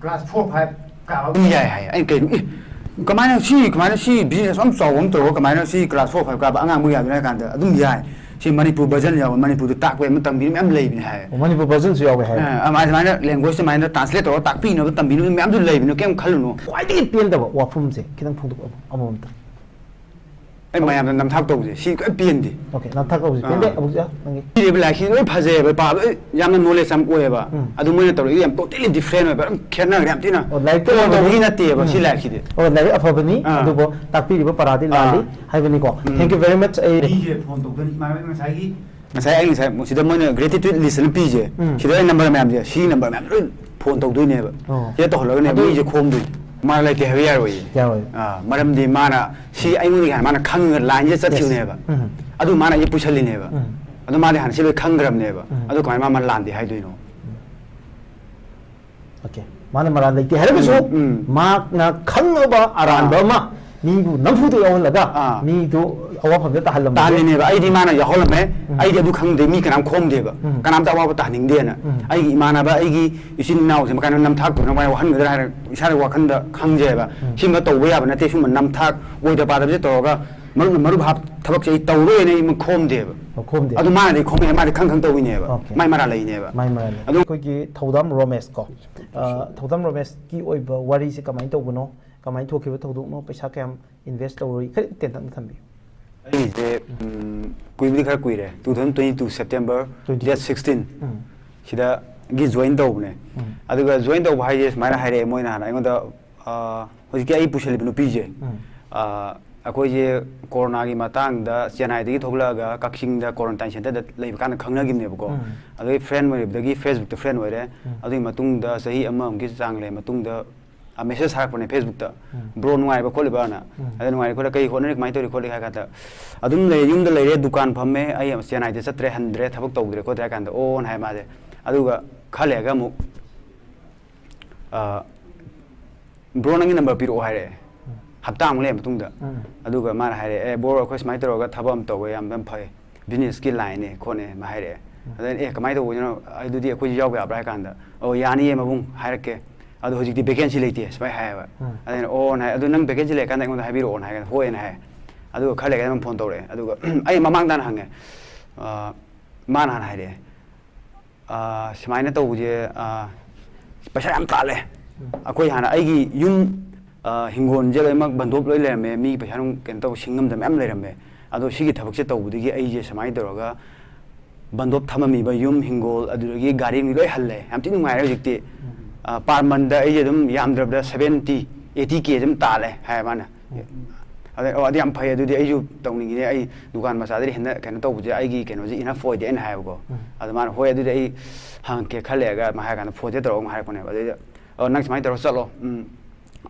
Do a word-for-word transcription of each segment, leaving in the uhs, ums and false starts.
Class four five ꯀꯥꯕ ꯑꯗꯨꯝ ꯌꯥꯏ ꯍꯥꯏ꯫ ꯑꯩꯅ ꯀꯩꯅꯣ, ꯑꯦ, ꯀꯃꯥꯏꯅ ꯁꯤ, ꯀꯃꯥꯏꯅ ꯁꯤ ꯕꯤꯖꯤꯅꯦꯁ ꯑꯃ ꯆꯥꯎꯕ ꯑꯃ ꯇꯧꯔꯒ ꯀꯃꯥꯏꯅ ꯁꯤ ꯀ꯭ꯂꯥꯁ ꯐꯣꯔ ꯐꯥꯏꯚ ꯀꯥꯕ ꯑꯉꯥꯡꯕꯨ ꯌꯥꯗꯣꯏꯅꯣ ꯍꯥꯏ ꯀꯥꯟꯗ, ꯑꯗꯨꯝ ꯌꯥꯏ꯫ ꯁꯤ ꯃꯅꯤꯄꯨꯔ ꯚꯔꯖꯟ ꯌꯥꯎꯕ, ꯃꯅꯤꯄꯨꯔꯗ ꯇꯥꯛꯄ ꯑꯃ ꯇꯝꯕꯤꯕ ꯃꯌꯥꯝ ꯂꯩꯕꯅꯦ ꯍꯥꯏ꯫ ꯑꯣ, ꯃꯅꯤꯄꯨꯔ ꯚꯔꯖꯟꯁꯨ ꯌꯥꯎꯋꯦ ꯍꯥꯏ꯫ ꯑ, ꯑꯗꯨꯃꯥꯏꯅ, ꯑꯗꯨꯃꯥꯏꯅ ꯂꯦꯡꯒ꯭ꯋꯦꯖꯇ ꯑꯗꯨꯃꯥꯏꯅ ꯇ꯭ꯔꯥꯟꯁꯂꯦꯠ ꯇꯧꯔꯒ ꯇꯥꯛꯄꯤꯅꯕ ꯇꯝꯕꯤꯅꯕ ꯃꯌꯥꯝꯁꯨ ꯂꯩꯕꯅꯦ, ꯀꯩꯝ ꯈꯜꯂꯨꯅꯨ꯫ ꯈ꯭ꯋꯥꯏꯗꯒꯤ ꯄꯦꯟꯗꯕ ꯋꯥꯐꯝꯁꯦ ꯈꯤꯇꯪ ꯐꯣꯡꯗꯣꯛꯑꯣ ꯑꯃꯃꯝꯇ꯫ ꯑꯩ ꯃꯌꯥꯝꯅ ꯅꯝꯊꯥꯛ ꯇꯧꯕꯁꯦ ꯁꯤ ꯈ꯭ꯋꯥꯏ ꯄꯦꯟꯗꯦ꯫ ꯑꯣꯀꯦ, ꯅꯝꯊꯥꯛ ꯇꯧꯕꯁꯦ ꯄꯦꯟꯗꯦ꯫ ꯑꯥ꯫ ꯑꯃꯨꯛ ꯌꯥ, ꯅꯪꯒꯤ ꯄꯤꯔꯤꯕ ꯂꯥꯏꯔꯤꯛꯁꯤ ꯂꯣꯏ ꯐꯖꯩꯑꯕ, ꯄꯥꯕ ꯂꯣꯏ ꯌꯥꯝꯅ ꯅꯣꯂꯦꯖ ꯌꯥꯝ ꯑꯣꯏꯌꯦꯕ꯫ ꯎꯝ꯫ ꯑꯗꯨ ꯃꯣꯏꯅ ꯇꯧꯔꯛꯏꯗꯤ ꯌꯥꯝ ꯇꯣꯇꯦꯂꯤ ꯗꯤꯐ꯭ꯔꯦꯟ ꯑꯣꯏꯕ, ꯌꯥꯝ ꯈꯦꯠꯅꯈ꯭ꯔꯦ ꯌꯥꯝ ꯊꯤꯅ꯫ ꯑꯣ, ꯂꯥꯏꯔꯤꯛꯇ ꯐꯣꯟ ꯇꯧꯕꯒꯤ ꯅꯠꯇꯦꯕ ꯁꯤ ꯎꯝ꯫ ꯂꯥꯏꯔꯤꯛꯁꯤꯗꯤ꯫ ꯑꯣ, ꯂꯥꯏꯔꯤꯛ ꯑꯐꯕꯅꯤ, ꯑꯥ꯫ ꯑꯗꯨꯕꯨ ꯇꯥꯛꯄꯤꯔꯤꯕ ꯄꯔꯥꯗꯤ ꯑꯥ꯫ ꯂꯥꯜꯂꯤ ꯍꯥꯏꯕꯅꯤꯀꯣ꯫ ꯎꯝ꯫ Thank you very much꯫ ꯑꯩ ꯃꯤꯁꯦ ꯐꯣꯟ ꯇꯧꯗꯣꯏꯅꯤ, ꯏꯃꯥꯟꯅꯕ ꯉꯁꯥꯏꯒꯤ ꯉꯁꯥꯏ ꯑꯩ ꯉꯁꯥꯏ ꯁꯤꯗ ꯃꯣꯏꯅ gratitude list ꯑꯅ ꯄꯤꯁꯦ, ꯎꯝ꯫ ꯁꯤꯗ ꯑꯩ ꯅꯝꯕꯔ ꯃꯌꯥꯝꯁꯦ, ꯁꯤ ꯅꯝꯕꯔ ꯃꯌꯥꯝ ꯂꯣꯏ ꯐꯣꯟ ꯇꯧꯗꯣꯏꯅꯦꯕ꯫ ꯑꯣ꯫ ꯁꯤꯗ ꯇꯧꯍꯜꯂꯒꯅꯦ ꯑꯗꯨ ꯃꯤꯁꯦ ꯈꯣꯝꯗꯣꯏꯅꯦ꯫ ꯃꯥ ꯂꯩꯇꯦ ꯍꯥꯏꯕ ꯌꯥꯔꯣꯏꯌꯦ꯫ ꯌꯥꯔꯣꯏ꯫ ꯑꯥ, ꯃꯔꯝꯗꯤ ꯃꯥꯅ ꯁꯤ ꯑꯩꯉꯣꯟꯗꯒꯤ ꯍꯥꯟꯅ ꯃꯥꯅ ꯈꯪꯉꯒ ꯂꯥꯏꯟꯁꯦ ꯆꯠꯈꯤꯕꯅꯦꯕ꯫ ꯎꯝ꯫ ꯑꯗꯨ ꯃꯥꯅ ꯑꯩꯁꯦ ꯄꯨꯁꯜꯂꯤꯅꯦꯕ꯫ ꯎꯝ꯫ ꯑꯗꯨ ꯃꯥꯗꯤ ꯍꯥꯟꯅ ꯁꯤ ꯂꯣꯏ ꯈꯪꯈ꯭ꯔꯕꯅꯦꯕ꯫ ꯎꯝ꯫ ꯑꯗꯨ ꯀꯃꯥꯏꯅ ꯃꯥ, ꯃꯥ ꯂꯥꯟꯗꯦ ꯍꯥꯏꯗꯣꯏꯅꯣ? ꯑꯣꯀꯦ꯫ ꯃꯥꯅ ꯃꯔꯥꯜ ꯂꯩꯇꯦ ꯍꯥꯏꯔꯒꯁꯨ, ꯎꯝ, ꯎꯝ꯫ ꯃꯍꯥꯛꯅ ꯈꯪꯉꯕ ꯑꯔꯥꯟꯕ ꯑꯥ꯫ ꯑꯃ ꯃꯤꯕꯨ ꯅꯝꯐꯨꯗ ꯌꯥꯎꯍꯜꯂꯒ ꯑꯥ꯫ ꯃꯤꯗꯨ ꯑꯋꯥꯐꯝꯗ ꯇꯥꯍꯜꯂꯝꯕꯗꯣ꯫ ꯇꯥꯍꯜꯂꯤꯅꯦꯕ꯫ ꯑꯩꯗꯤ ꯃꯥꯅ ꯌꯥꯎꯍꯜꯂꯝꯃꯦ꯫ ꯎꯝ꯫ ꯑꯩꯗꯤ ꯑꯗꯨ ꯈꯪꯗꯦ꯫ ꯃꯤ ꯀꯅꯥꯝ ꯈꯣꯝꯗꯦꯕ꯫ ꯎꯝ꯫ ꯀꯅꯥꯝꯇ ꯑꯋꯥꯕ ꯇꯥꯍꯟꯅꯤꯡꯗꯦꯅ꯫ ꯎꯝ꯫ ꯑꯩꯒꯤ ꯏꯃꯥꯟꯅꯕ, ꯑꯩꯒꯤ ꯏꯆꯤꯟ ꯏꯅꯥꯎꯁꯦ ꯀꯃꯥꯏꯅ ꯅꯝꯊꯥꯛꯇꯧꯅ ꯀꯃꯥꯏꯅ ꯋꯥꯍꯟꯒꯗ꯭ꯔꯥ ꯍꯥꯏꯅ ꯏꯁꯥꯗ ꯋꯥꯈꯟꯗ ꯈꯪꯖꯩꯑꯕ꯫ ꯎꯝ꯫ ꯁꯤꯒꯨꯝꯕ ꯇꯧꯕ ꯌꯥꯕ ꯅꯠꯇꯦ꯫ ꯁꯤꯒꯨꯝꯕ ꯅꯝꯊꯥꯛ ꯑꯣꯏꯗ ꯄꯥꯗꯕꯁꯦ ꯇꯧꯔꯒ ꯃꯔꯨꯞꯅ ꯃꯔꯨꯞ ꯍꯥꯞ ꯊꯕꯛꯁꯦ ꯑꯩ ꯇꯧꯔꯣꯏꯅ ꯑꯩ ꯈꯣꯝꯗꯦꯕ꯫ ꯑꯣ, ꯈꯣꯝꯗꯦ꯫ ꯑꯗꯨ ꯃꯥꯅꯗꯤ ꯈꯣꯝꯃꯦ, ꯃꯥꯗꯤ ꯈꯪ ꯈꯪ ꯇꯧꯕꯤꯅꯦꯕ꯫ ꯑꯣꯀꯦ꯫ ꯃꯥꯏ ꯃꯔꯥꯜ ꯂꯩꯅꯦꯕ꯫ ꯃꯥꯏ ꯃꯔꯥꯜ ꯂꯩ꯫ ꯑꯗꯨꯝ ꯑꯩꯈꯣꯏꯒꯤ ꯊꯧꯗꯥꯝ ꯔꯣꯃꯦꯁ ꯀꯣ꯫ ꯑ, ꯊꯧꯗꯥꯝ ꯔꯣꯃꯦꯁꯀꯤ ꯑꯣꯏꯕ ꯋꯥꯔꯤꯁꯦ ꯀꯃꯥꯏꯅ ꯇꯧꯕꯅꯣ? ꯀꯃꯥꯏꯅ ꯊꯣꯛꯈꯤꯕ ꯊꯧꯗꯣꯛꯅꯣ? ꯄꯩꯁꯥ ꯀꯌꯥꯝ ꯏꯟꯚꯦꯁ ꯇꯧꯔꯨꯏ? ꯈꯔ ꯇꯦꯟꯇꯛꯅ ꯊꯝꯕꯤꯌꯨ꯫ ꯑꯩꯁꯦ, ꯎꯝ, ꯀꯨꯏꯕꯗꯤ ꯈꯔ ꯀꯨꯏꯔꯦ꯫ Two thousand twenty two September twenty two꯫ Date sixteen ꯎꯝ꯫ ꯁꯤꯗꯒꯤ join ꯇꯧꯕꯅꯦ꯫ ꯎꯝ꯫ ꯑꯗꯨꯒ join ꯇꯧꯕ ꯍꯥꯏꯁꯦ ꯁꯨꯃꯥꯏꯅ ꯍꯥꯏꯔꯛꯑꯦ ꯃꯣꯏꯅ ꯍꯥꯟꯅ ꯑꯩꯉꯣꯟꯗ, ꯑ, ꯍꯧꯖꯤꯛꯀꯤ ꯑꯩ ꯄꯨꯁꯤꯜꯂꯤꯕ ꯅꯨꯄꯤꯁꯦ, ꯎꯝ꯫ ꯑ, ꯑꯩꯈꯣꯏꯁꯦ ꯀꯣꯔꯣꯅꯥꯒꯤ ꯃꯇꯥꯡꯗ ꯆꯦꯟꯅꯥꯏꯗꯒꯤ ꯊꯣꯛꯂꯛꯑꯒ ꯀꯛꯆꯤꯡꯗ quarantine centre ꯗ ꯂꯩꯕ ꯀꯥꯟꯗ ꯈꯪꯅꯈꯤꯕꯅꯦꯕꯀꯣ꯫ ꯎꯝ꯫ ꯑꯗꯨꯗꯩ friend ꯑꯣꯏꯔꯨꯕꯗꯒꯤ Facebook ꯇ friend ꯑꯣꯏꯔꯦ꯫ ꯎꯝ꯫ ꯑꯗꯨꯒꯤ ꯃꯇꯨꯡꯗ ꯆꯍꯤ ꯑꯃꯃꯨꯛꯀꯤ ꯆꯥꯡ ꯂꯩꯔ ꯃꯇꯨꯡꯗ, ꯑ, message ꯊꯥꯔꯛꯄꯅꯦ Facebook ꯇ, ꯎꯝ꯫ "Bro, ꯅꯨꯡꯉꯥꯏꯔꯤꯕ ꯈꯣꯠꯂꯤꯕꯅ?" ꯎꯝ꯫ ꯑꯗ ꯅꯨꯡꯉꯥꯏꯔꯤ ꯈꯣꯠꯂꯤ, "ꯀꯩ ꯍꯣꯠꯅꯔꯤ, ꯀꯃꯥꯏꯅ ꯇꯧꯔꯤ ꯈꯣꯠꯂꯤ?" ꯍꯥꯏ ꯀꯥꯟꯗ, "ꯑꯗꯨꯝ ꯂꯩ, ꯌꯨꯝꯗ ꯂꯩꯔꯦ, ꯗꯨꯀꯥꯟ ꯐꯝꯃꯦ, ꯑꯩ ꯆꯦꯟꯅꯥꯏꯗ ꯆꯠꯇ꯭ꯔꯦ, ꯍꯟꯗ꯭ꯔꯦ, ꯊꯕꯛ ꯇꯧꯗ꯭ꯔꯦ ꯈꯣꯠꯇ꯭ꯔꯦ" ꯍꯥꯏ ꯀꯥꯟꯗ, "ꯑꯣ"ꯅ ꯍꯥꯏ ꯃꯥꯁꯦ꯫ ꯑꯗꯨꯒ ꯈꯔ ꯂꯩꯔꯒ ꯑꯃꯨꯛ, ꯑ, "Bro, ꯅꯪꯒꯤ number ꯄꯤꯔꯛꯑꯣ" ꯍꯥꯏꯔꯛꯑꯦ꯫ ꯎꯝ꯫ ꯍꯞꯇꯥꯃꯨꯛ ꯂꯩꯔ ꯃꯇꯨꯡꯗ꯫ ꯎꯝ꯫ ꯑꯗꯨꯒ ꯃꯥꯅ ꯍꯥꯏꯔꯛꯑꯦ, "ꯑꯦ, bro, ꯑꯩꯈꯣꯏ ꯁꯨꯃꯥꯏꯅ ꯇꯧꯔꯒ ꯊꯕꯛ ꯑꯃ ꯇꯧꯋꯦ, ꯌꯥꯝ, ꯌꯥꯝ ꯐꯩ, business ꯀꯤ line ꯅꯦ ꯈꯣꯠꯅꯦ" ꯃꯥ ꯍꯥꯏꯔꯛꯑꯦ꯫ ꯎꯝ꯫ ꯑꯗ ꯑꯩꯅ, "ꯑꯦ, ꯀꯃꯥꯏꯅ ꯇꯧꯕꯅꯣ? ꯑꯗꯨꯗꯤ ꯑꯩꯈꯣꯏꯁꯨ ꯌꯥꯎꯕ ꯌꯥꯕ꯭ꯔꯥ?" ꯍꯥꯏ ꯀꯥꯟꯗ, "ꯑꯣ, ꯌꯥꯅꯤꯌꯦ ꯃꯕꯨꯡ, ꯍꯥꯏꯔꯛꯀꯦ, ꯑꯗꯣ ꯍꯧꯖꯤꯛꯇꯤ ꯚꯦꯀꯦꯟꯁꯤ ꯂꯩꯇꯦ ꯁꯨꯃꯥꯏꯅ ꯍꯥꯏꯌꯦꯕ꯫ ꯑꯗ ꯑꯩꯅ ꯑꯣꯅ ꯍꯥꯏ, "ꯑꯗꯨ ꯅꯪ ꯚꯦꯀꯦꯟꯁꯤ ꯂꯩꯔꯀꯥꯟꯗ ꯑꯩꯉꯣꯟꯗ ꯍꯥꯏꯕꯤꯔꯛꯑꯣꯅ" ꯍꯥꯏ꯫ "ꯍꯣꯏꯅ" ꯍꯥꯏ꯫ ꯑꯗꯨꯒ ꯈꯔ ꯂꯩꯔꯒ ꯑꯗꯨꯝ ꯐꯣꯟ ꯇꯧꯔꯛꯑꯦ꯫ ꯑꯗꯨꯒ ꯑꯩ ꯃꯃꯥꯡꯗ ꯍꯥꯟꯅ ꯍꯪꯉꯦ꯫ ꯑ, ꯃꯥꯅ ꯍꯥꯟꯅ ꯍꯥꯏꯔꯛꯑꯦ꯫ "ꯑ, ꯁꯨꯃꯥꯏꯅ ꯇꯧꯕꯁꯦ, ꯑ, ꯄꯩꯁꯥ ꯌꯥꯝ ꯇꯥꯜꯂꯦ꯫ ꯑꯩꯈꯣꯏ ꯍꯥꯟꯅ ꯑꯩꯒꯤ ꯌꯨꯝ, ꯑ, ꯍꯤꯡꯒꯣꯜꯁꯦ ꯂꯣꯏꯅꯃꯛ ꯕꯟꯗꯣꯞ ꯂꯣꯏ ꯂꯩꯔꯝꯃꯦ, ꯃꯤ ꯄꯩꯁꯥ ꯅꯨꯡ ꯀꯩꯅꯣ ꯇꯧꯕ ꯁꯤꯡꯉꯝꯗ ꯃꯌꯥꯝ ꯂꯩꯔꯝꯃꯦ꯫ ꯑꯗꯣ ꯁꯤꯒꯤ ꯊꯕꯛꯁꯦ ꯇꯧꯕꯗꯒꯤ ꯑꯩꯁꯦ ꯁꯨꯃꯥꯏꯅ ꯇꯧꯔꯒ ꯕꯟꯗꯣꯞ ꯊꯝꯃꯝꯃꯤꯕ ꯌꯨꯝ, ꯍꯤꯡꯒꯣꯜ, ꯑꯗꯨꯗꯒꯤ ꯒꯥꯔꯤ ꯅꯨꯡ ꯂꯣꯏ ꯍꯜꯂꯦ꯫ ꯌꯥꯝ ꯊꯤ ꯅꯨꯡꯉꯥꯏꯔꯦ ꯍꯧꯖꯤꯛꯇꯤ꯫ ꯑ, per monthꯗ ꯑꯩꯁꯦ ꯑꯗꯨꯝ ꯌꯥꯝꯗ꯭ꯔꯕꯗ seventy, eighty K ꯑꯗꯨꯝ ꯇꯥꯜꯂꯦ" ꯍꯥꯏ ꯃꯥꯅ꯫ ꯑꯗꯩ, "ꯑꯣ, ꯑꯗꯨ ꯌꯥꯝ ꯐꯩ, ꯑꯗꯨꯗꯤ ꯑꯩꯁꯨ ꯇꯧꯅꯤꯡꯉꯤꯅꯦ, ꯑꯩ ꯗꯨꯀꯥꯟ ꯃꯆꯥꯗꯒꯤ ꯍꯦꯟꯅ ꯀꯩꯅꯣ ꯇꯧꯕꯁꯦ ꯑꯩꯒꯤ ꯀꯩꯅꯣꯁꯦ enough ꯑꯣꯏꯗꯦ" ꯑꯩꯅ ꯍꯥꯏꯕꯀꯣ꯫ ꯑꯗ ꯃꯥꯅ, "ꯍꯣꯏ, ꯑꯗꯨꯗꯤ ꯑꯩ ꯍꯪꯉꯛꯀꯦ ꯈꯔ ꯂꯩꯔꯒ" ꯃꯥ ꯍꯥꯏꯔ ꯀꯥꯟꯗ ꯐꯣꯟꯁꯦ ꯇꯧꯔꯒ ꯑꯃꯨꯛ ꯍꯥꯏꯔꯛꯄꯅꯦꯕ꯫ ꯑꯗꯩꯗ, "ꯑꯣ, ꯅꯪ ꯁꯨꯃꯥꯏꯅ ꯇꯧꯔ ꯆꯠꯂꯣ꯫ ꯎꯝ,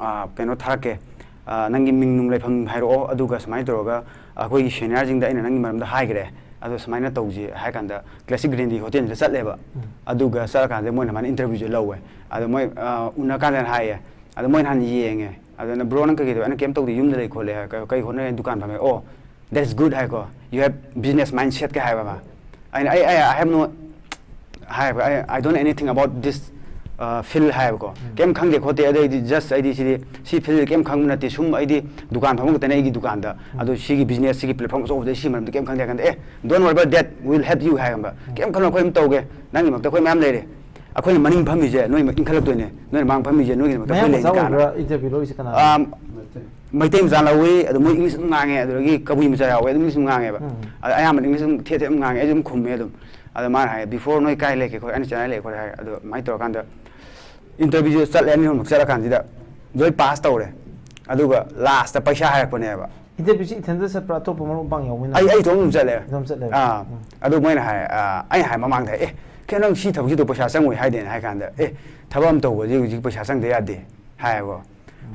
ꯑ, ꯀꯩꯅꯣ ꯊꯥꯔꯛꯀꯦ꯫ ꯑ, ꯅꯪꯒꯤ ꯃꯤꯡ ꯅꯨꯡ ꯂꯩꯐꯝ ꯍꯥꯏꯔꯛꯑꯣ, ꯑꯗꯨꯒ ꯁꯨꯃꯥꯏꯅ ꯇꯧꯔꯒ ꯑꯩꯈꯣꯏꯒꯤ seniorꯁꯤꯡꯗ ꯑꯩꯅ ꯅꯪꯒꯤ ꯃꯔꯝꯗ ꯍꯥꯏꯈ꯭ꯔꯦ, ꯑꯗꯣ ꯁꯨꯃꯥꯏꯅ ꯇꯧꯁꯤ" ꯍꯥꯏ ꯀꯥꯟꯗ Classic Grandꯤ ꯍꯣꯇꯦꯜꯁꯤꯗ ꯆꯠꯂꯦꯕ꯫ ꯑꯗꯨꯒ ꯆꯠꯂꯀꯥꯟꯗ ꯃꯣꯏꯅ ꯃꯥꯅ interviewꯁꯦ ꯂꯧꯋꯦ꯫ ꯑꯗꯣ ꯃꯣꯏ, ꯑ, ꯎꯅ ꯀꯥꯟꯗ ꯍꯥꯏꯌꯦ꯫ ꯑꯗꯣ ꯃꯣꯏꯅ ꯍꯥꯟꯅ ꯌꯦꯡꯉꯦ꯫ ꯑꯗꯨꯅ, "Bro, ꯅꯪ ꯀꯩꯀꯩ ꯇꯧꯋꯦ?" "ꯑꯩꯅ ꯀꯩꯝ ꯇꯧꯗꯦ, ꯌꯨꯝꯗ ꯂꯩ ꯈꯣꯠꯂꯦ" ꯍꯥꯏ꯫ "ꯀꯩ, ꯀꯩ ꯍꯣꯠꯅꯔꯤ?" "ꯗꯨꯀꯥꯟ ꯐꯝꯃꯦ"꯫ "ꯑꯣ, that's good" ꯍꯥꯏꯀꯣ꯫ "You have business mindsetꯀ" ꯍꯥꯏꯕ ꯑꯃ꯫ ꯑꯩꯅ, "ꯑꯩ, ꯑꯩ, I have no" ꯍꯥꯏꯕ, "I, I don't know anything about this, uh, field" ꯍꯥꯏꯕꯀꯣ꯫ "ꯀꯩꯝ ꯈꯪꯗꯦ ꯈꯣꯠꯇꯦ, ꯑꯗꯩꯗꯤ just ꯑꯩꯗꯤ ꯁꯤꯗꯤ, ꯁꯤ field ꯀꯩꯝ ꯈꯪꯕ ꯅꯠꯇꯦ, ꯁꯨꯝ ꯑꯩꯗꯤ ꯗꯨꯀꯥꯟ ꯐꯝꯕ ꯈꯛꯇꯅꯦ ꯑꯩꯒꯤ ꯗꯨꯀꯥꯟꯗ꯫ ꯑꯗꯣ ꯁꯤꯒꯤ business, ꯁꯤꯒꯤ platform ꯑꯆꯧꯕꯁꯦ ꯁꯤ ꯃꯔꯝꯗ ꯀꯩꯝ ꯈꯪꯗꯦ" ꯍꯥꯏ ꯀꯥꯟꯗ, "ꯑꯦ, don't worry about that, we'll help you" ꯍꯥꯏꯔꯝꯕ꯫ "ꯀꯩꯝ ꯈꯜꯂꯨꯅꯨ, ꯑꯩꯈꯣꯏ ꯑꯗꯨꯝ ꯇꯧꯒꯦ, ꯅꯪꯒꯤ ꯃꯛꯇ ꯑꯩꯈꯣꯏ ꯃꯌꯥꯝ ꯂꯩꯔꯦ꯫ ꯑꯩꯈꯣꯏꯅ ꯃꯅꯤꯡ ꯐꯝꯃꯤꯁꯦ ꯅꯣꯏ ꯏꯟꯈꯠꯂꯛꯇꯣꯏꯅꯦ, ꯅꯣꯏꯅ ꯃꯥꯡ ꯐꯝꯃꯤꯁꯦ ꯅꯣꯏꯒꯤꯗꯃꯛꯇ ꯑꯩꯈꯣꯏ ꯃꯌꯥꯡ ꯃꯆꯥ ꯂꯩꯔꯤꯅꯤ" ꯀꯥꯏꯅ꯫ ꯑꯣꯏꯕ꯭ꯔꯥ interview ꯂꯧꯔꯤꯁꯦ ꯀꯅꯥꯅꯣ? ꯑꯥ, ꯃꯩꯇꯩ ꯃꯆꯥ ꯂꯧꯋꯤ, ꯑꯗꯣ ꯃꯣꯏ English ꯑꯗꯨꯝ ꯉꯥꯡꯉꯦ, ꯑꯗꯨꯗꯒꯤ ꯀꯕꯨꯏ ꯃꯆꯥ ꯌꯥꯎꯋꯦ, ꯑꯗꯨꯝ English ꯑꯗꯨꯝ ꯉꯥꯡꯉꯦꯕ꯫ ꯑꯗ ꯑꯌꯥꯝꯕꯅ English ꯑꯗꯨꯝ ꯊꯦꯠ ꯊꯦꯠ ꯑꯗꯨꯝ ꯉꯥꯡꯉꯦ, ꯑꯩꯁꯨ ꯑꯗꯨꯝ ꯈꯨꯝꯃꯦ ꯑꯗꯨꯝ꯫ ꯑꯗ ꯃꯥꯅ ꯍꯥꯏ, "Before ꯅꯣꯏ ꯀꯥꯏ ꯂꯩꯒꯦ ꯈꯣꯠꯂꯦ?" "ꯑꯩꯅ ꯆꯦꯟꯅꯥꯏ ꯂꯩ ꯈꯣꯠꯂꯦ" ꯍꯥꯏ꯫ ꯑꯗꯣ ꯑꯗꯨꯃꯥꯏꯅ ꯇꯧꯔꯀꯥꯟꯗ interview ꯆꯠꯂꯦ, ꯑꯅꯤꯔꯛꯃꯨꯛ ꯆꯠꯂꯀꯥꯟꯁꯤꯗ ꯂꯣꯏ pass ꯇꯧꯔꯦ꯫ ꯑꯗꯨꯒ lastꯇ ꯄꯩꯁꯥ ꯍꯥꯏꯔꯛꯄꯅꯦꯕ꯫ Interviewꯁꯤ ꯏꯊꯟꯇ ꯆꯠꯄ꯭ꯔꯥ, ꯑꯇꯣꯞꯄ ꯃꯔꯨꯞ ꯃꯄꯥꯡ ꯌꯥꯎꯃꯤꯟꯅꯕ꯭ꯔꯥ? ꯑꯩ, ꯑꯩ ꯏꯇꯣꯝ ꯑꯗꯨꯝ ꯆꯠꯂꯦ꯫ ꯑꯗꯨꯝ ꯆꯠꯂꯦꯕ? ꯑꯥ꯫ ꯎꯝ꯫ ꯑꯗꯨ ꯃꯣꯏꯅ ꯍꯥꯏ, ꯑꯥ, ꯑꯩꯅ ꯍꯥꯏ ꯃꯃꯥꯡꯗ, "ꯑꯦ, ꯀꯩꯅꯣ ꯅꯪ ꯁꯤ ꯊꯕꯛꯁꯤꯗ ꯄꯩꯁꯥ ꯆꯪꯉꯣꯏ ꯍꯥꯏꯗꯦꯅ?" ꯍꯥꯏ ꯀꯥꯟꯗ, "ꯑꯦ, ꯊꯕꯛ ꯑꯃ ꯇꯧꯕꯁꯦ ꯍꯧꯖꯤꯛ ꯄꯩꯁꯥ ꯆꯪꯗ ꯌꯥꯗꯦ" ꯍꯥꯏꯌꯦꯕꯀꯣ꯫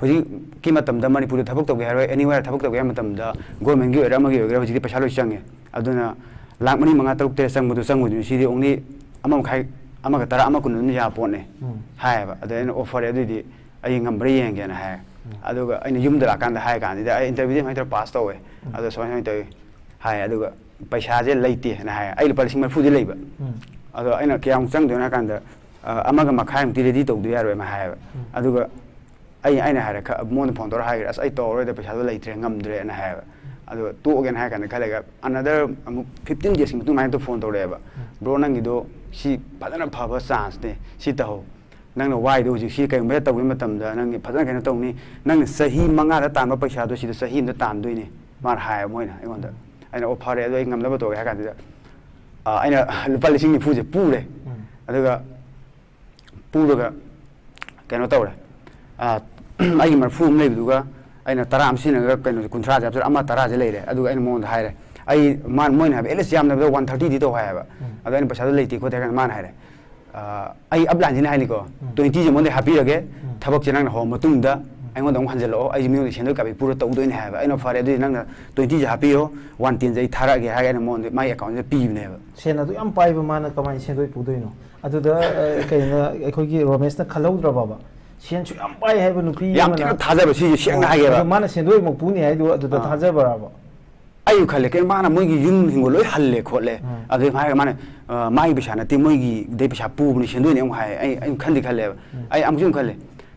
ꯍꯧꯖꯤꯛꯀꯤ ꯃꯇꯝꯗ ꯃꯅꯤꯄꯨꯔꯗ ꯊꯕꯛ ꯇꯧꯒꯦ ꯍꯥꯏꯔꯣꯏ, anywhere ꯊꯕꯛ ꯇꯧꯒꯦ ꯍꯥꯏꯕ ꯃꯇꯝꯗ, governmentꯀꯤ ꯑꯣꯏꯒꯦꯔꯥ ꯑꯃꯒꯤ ꯑꯣꯏꯒꯦꯔꯥ, ꯍꯧꯖꯤꯛꯇꯤ ꯄꯩꯁꯥ ꯂꯣꯏ ꯆꯪꯉꯦ꯫ ꯑꯗꯨꯅ ꯂꯥꯛ ꯃꯔꯤ, ꯃꯉꯥ, ꯇꯔꯨꯛ, ꯇꯔꯦꯠ ꯆꯪꯕꯗꯣ ꯆꯪꯉꯣꯏꯗꯣꯏꯅꯤ, ꯁꯤꯗꯤ only ꯑꯃ ꯃꯈꯥꯏ, ꯑꯃꯒ ꯇꯔꯥ, ꯑꯃ ꯀꯨꯟ ꯑꯗꯨꯝ ꯌꯥꯕ ꯄꯣꯠꯅꯦ ꯎꯝ꯫ ꯍꯥꯏꯌꯦꯕ꯫ ꯑꯗ ꯑꯩꯅ, "ꯑꯣ, ꯐꯔꯦ, ꯑꯗꯨꯗꯤ ꯑꯩ ꯉꯝꯕ꯭ꯔꯥ ꯌꯦꯡꯒꯦꯅ" ꯍꯥꯏ꯫ ꯎꯝ꯫ ꯑꯗꯨꯒ ꯑꯩꯅ ꯌꯨꯝꯗ ꯂꯥꯛꯀꯥꯟꯗ ꯍꯥꯏ ꯀꯥꯟꯁꯤꯗ, "ꯑꯩ interviewꯗꯤ ꯑꯗꯨꯃꯥꯏꯅ ꯇꯧꯔ pass ꯇꯧꯋꯦ, ꯎꯝ꯫ ꯑꯗꯣ ꯁꯨꯃꯥꯏ ꯁꯨꯃꯥꯏꯅ ꯇꯧꯋꯤ" ꯍꯥꯏ꯫ ꯑꯗꯨꯒ "ꯄꯩꯁꯥꯁꯦ ꯂꯩꯇꯦꯅ" ꯍꯥꯏ꯫ ꯑꯩ ꯂꯨꯄꯥ ꯂꯤꯁꯤꯡ ꯃꯔꯤꯐꯨꯗꯤ ꯂꯩꯕ꯫ ꯎꯝ꯫ ꯑꯗꯣ ꯑꯩꯅ "ꯀꯌꯥꯃꯨꯛ ꯆꯪꯗꯣꯏꯅꯣ?" ꯍꯥꯏ ꯀꯥꯟꯗ, ꯑ, ꯑꯃꯒ ꯃꯈꯥꯏꯃꯨꯛꯇꯤ ꯔꯦꯗꯤ ꯇꯧꯗ ꯌꯥꯔꯣꯏ ꯑꯃ ꯍꯥꯏꯌꯦꯕ꯫ ꯎꯝ꯫ ꯑꯗꯨꯒ ꯑꯩ, ꯑꯩꯅ ꯍꯥꯏꯔꯦ, ꯈ-, ꯃꯉꯣꯟꯗ ꯐꯣꯟ ꯇꯧꯔ ꯍꯥꯏꯈ꯭ꯔꯦ, "ꯑꯁ, ꯑꯩ ꯇꯧꯔꯔꯣꯏꯗ, ꯄꯩꯁꯥꯗꯣ ꯂꯩꯇ꯭ꯔꯦ, ꯉꯝꯗ꯭ꯔꯦꯅ" ꯍꯥꯏꯌꯦꯕ꯫ ꯑꯗꯣ ꯇꯣꯛꯑꯒꯦꯅ ꯍꯥꯏꯔ ꯀꯥꯟꯗ ꯈꯜꯂꯒ another ꯑꯃꯨꯛ fifteen daysꯀꯤ ꯃꯇꯨꯡ ꯑꯗꯨꯃꯥꯏꯅ ꯐꯣꯟ ꯇꯧꯔꯛꯑꯦꯕ꯫ ꯎꯝ꯫ "Bro, ꯅꯪꯒꯤꯗꯣ ꯁꯤ ꯐꯖꯅ ꯐꯕ chanceꯅꯦ, ꯁꯤ ꯇꯧꯍꯧ꯫ ꯅꯪꯅ ꯋꯥꯏꯗꯣ ꯍꯧꯖꯤꯛ ꯁꯤ ꯀꯩꯒꯨꯝꯕ ꯍꯦꯛ ꯇꯧꯕꯒꯤ ꯃꯇꯝꯗ ꯅꯪꯒꯤ ꯐꯖꯅ ꯀꯩꯅꯣ ꯇꯧꯅꯤ꯫ ꯅꯪꯅ ꯆꯍꯤ ꯃꯉꯥꯗ ꯇꯥꯟꯕ ꯄꯩꯁꯥꯗꯣ ꯁꯤꯗ ꯆꯍꯤ ꯑꯃꯗ ꯇꯥꯟꯗꯣꯏꯅꯦ", ꯃꯥꯅ ꯍꯥꯏꯌꯦꯕ ꯃꯣꯏꯅ ꯑꯩꯉꯣꯟꯗ꯫ ꯑꯩꯅ, "ꯑꯣ, ꯐꯔꯦ, ꯑꯗꯣ ꯑꯩ ꯉꯝꯅꯕ ꯇꯧꯔꯒꯦ" ꯍꯥꯏ ꯀꯥꯟꯗꯨꯗ, ꯑ, ꯑꯩꯅ ꯂꯨꯄꯥ ꯂꯤꯁꯤꯡ ꯅꯤꯐꯨꯁꯦ ꯄꯨꯔꯦ꯫ ꯎꯝ꯫ ꯑꯗꯨꯒ ꯄꯨꯔꯒ ꯀꯩꯅꯣ ꯇꯧꯔꯦ꯫ ꯑ, ꯑꯩꯒꯤ ꯃꯔꯤꯐꯨ ꯑꯃ ꯂꯩꯕꯗꯨꯒ ꯑꯩꯅ ꯇꯔꯥ ꯑꯃ ꯁꯤꯖꯤꯟꯅꯔꯒ ꯀꯩꯅꯣꯁꯦ ꯀꯨꯟꯊ꯭ꯔꯥꯁꯦ ꯍꯥꯞꯆꯤꯜꯂ ꯑꯃ ꯇꯔꯥꯁꯦ ꯂꯩꯔꯦ꯫ ꯑꯗꯨꯒ ꯑꯩꯅ ꯃꯉꯣꯟꯗ ꯍꯥꯏꯔꯦ, ꯑꯩ, ꯃꯥ-, ꯃꯣꯏꯅ ꯍꯥꯏꯕ, "ꯑꯦꯠ ꯂꯤꯁ ꯌꯥꯝꯗꯕꯗ ꯋꯥꯟ ꯊꯥꯔꯇꯤꯗꯤ ꯇꯧ" ꯍꯥꯏꯌꯦꯕ꯫ ꯎꯝ꯫ ꯑꯗꯣ ꯑꯩꯅ ꯄꯩꯁꯥꯗꯣ ꯂꯩꯇꯦ ꯈꯣꯠꯇꯦ ꯍꯥꯏ ꯀꯥꯟꯗ ꯃꯥꯅ ꯍꯥꯏꯔꯦ, ꯑ, ꯑꯩ ꯑꯞꯂꯥꯏꯟꯁꯤꯅ ꯍꯥꯏꯅꯤꯀꯣ, ꯎꯝ꯫ "ꯇ꯭ꯋꯦꯟꯇꯤꯁꯦ ꯃꯉꯣꯟꯗ ꯍꯥꯞꯄꯤꯔꯒꯦ, ꯎꯝ꯫ ꯊꯕꯛꯁꯦ ꯅꯪꯅ ꯍꯧꯔ ꯃꯇꯨꯡꯗ ꯎꯝ꯫ ꯑꯩꯉꯣꯟꯗ ꯑꯃꯨꯛ ꯍꯟꯖꯜꯂꯛꯑꯣ, ꯑꯩꯁꯦ ꯃꯤꯉꯣꯟꯗ ꯁꯦꯟꯗꯣꯏ ꯀꯥꯞꯄꯤ ꯄꯨꯔ ꯇꯧꯗꯣꯏꯅꯦ" ꯍꯥꯏꯌꯦꯕ꯫ ꯑꯩꯅ, "ꯐꯔꯦ, ꯑꯗꯨꯗꯤ ꯅꯪꯅ ꯇ꯭ꯋꯦꯟꯇꯤꯁꯦ ꯍꯥꯞꯄꯤꯔꯣ, ꯋꯥꯟ ꯇꯦꯟꯁꯦ ꯑꯩ ꯊꯥꯔꯛꯑꯒꯦ" ꯍꯥꯏꯔꯒ ꯑꯩꯅ ꯃꯉꯣꯟꯗ ꯃꯥꯒꯤ ꯑꯦꯀꯥꯎꯟꯁꯤꯗ ꯄꯤꯕꯅꯦꯕ꯫ ꯁꯦꯟ ꯑꯗꯨ ꯌꯥꯝ ꯄꯥꯏꯕ ꯃꯥꯅ ꯀꯃꯥꯏꯅ ꯁꯦꯟꯗꯣꯏ ꯄꯨꯗꯣꯏꯅꯣ? ꯑꯗꯨꯗ, ꯑ, ꯀꯩꯅꯣ, ꯑꯩꯈꯣꯏꯒꯤ ꯔꯣꯃꯦꯁꯅ ꯈꯜꯍꯧꯗ꯭ꯔꯕꯕ? ꯁꯦꯟꯁꯨ ꯌꯥꯝ ꯄꯥꯏ ꯍꯥꯏꯕ ꯅꯨꯄꯤ ꯌꯥꯝ ꯑꯃꯅ ꯊꯤꯅ ꯊꯥꯖꯕ, ꯁꯤꯁꯦ ꯁꯦꯡꯅ ꯑꯣ, ꯍꯥꯏꯒꯦꯕ꯫ ꯑꯗꯣ ꯃꯥꯅ ꯁꯦꯟꯗꯣꯏ ꯑꯃꯨꯛ ꯄꯨꯅꯤ ꯍꯥꯏꯗꯣ ꯑꯗꯨꯗ ꯑꯥ꯫ ꯊꯥꯖꯕ꯭ꯔꯕ? ꯑꯩꯁꯨ ꯈꯜꯂꯦ, ꯀꯩꯅꯣ ꯃꯥꯅ ꯃꯣꯏꯒꯤ ꯌꯨꯝ ꯍꯤꯡꯒꯣꯜ ꯂꯣꯏ ꯍꯜꯂꯦ ꯈꯣꯠꯂꯦ, ꯎꯝ꯫ ꯑꯗꯨꯗꯩ ꯍꯥꯏꯔꯒ ꯃꯥꯅ, ꯑ, ꯃꯥꯒꯤ ꯄꯩꯁꯥ ꯅꯠꯇꯦ, ꯃꯣꯏꯒꯤꯗꯩ ꯄꯩꯁꯥ ꯄꯨꯕꯅꯤ, ꯁꯦꯟꯗꯣꯏꯅꯤ ꯑꯃꯨꯛ ꯍꯥꯏ꯫ ꯑꯩ, ꯑꯩ ꯈꯟꯗꯤ ꯈꯜꯂꯦꯕ꯫ ꯎꯝ꯫ ꯑꯩ ꯑꯃꯨꯛꯁꯨ ꯑꯃꯨꯛ ꯈꯜꯂꯦ,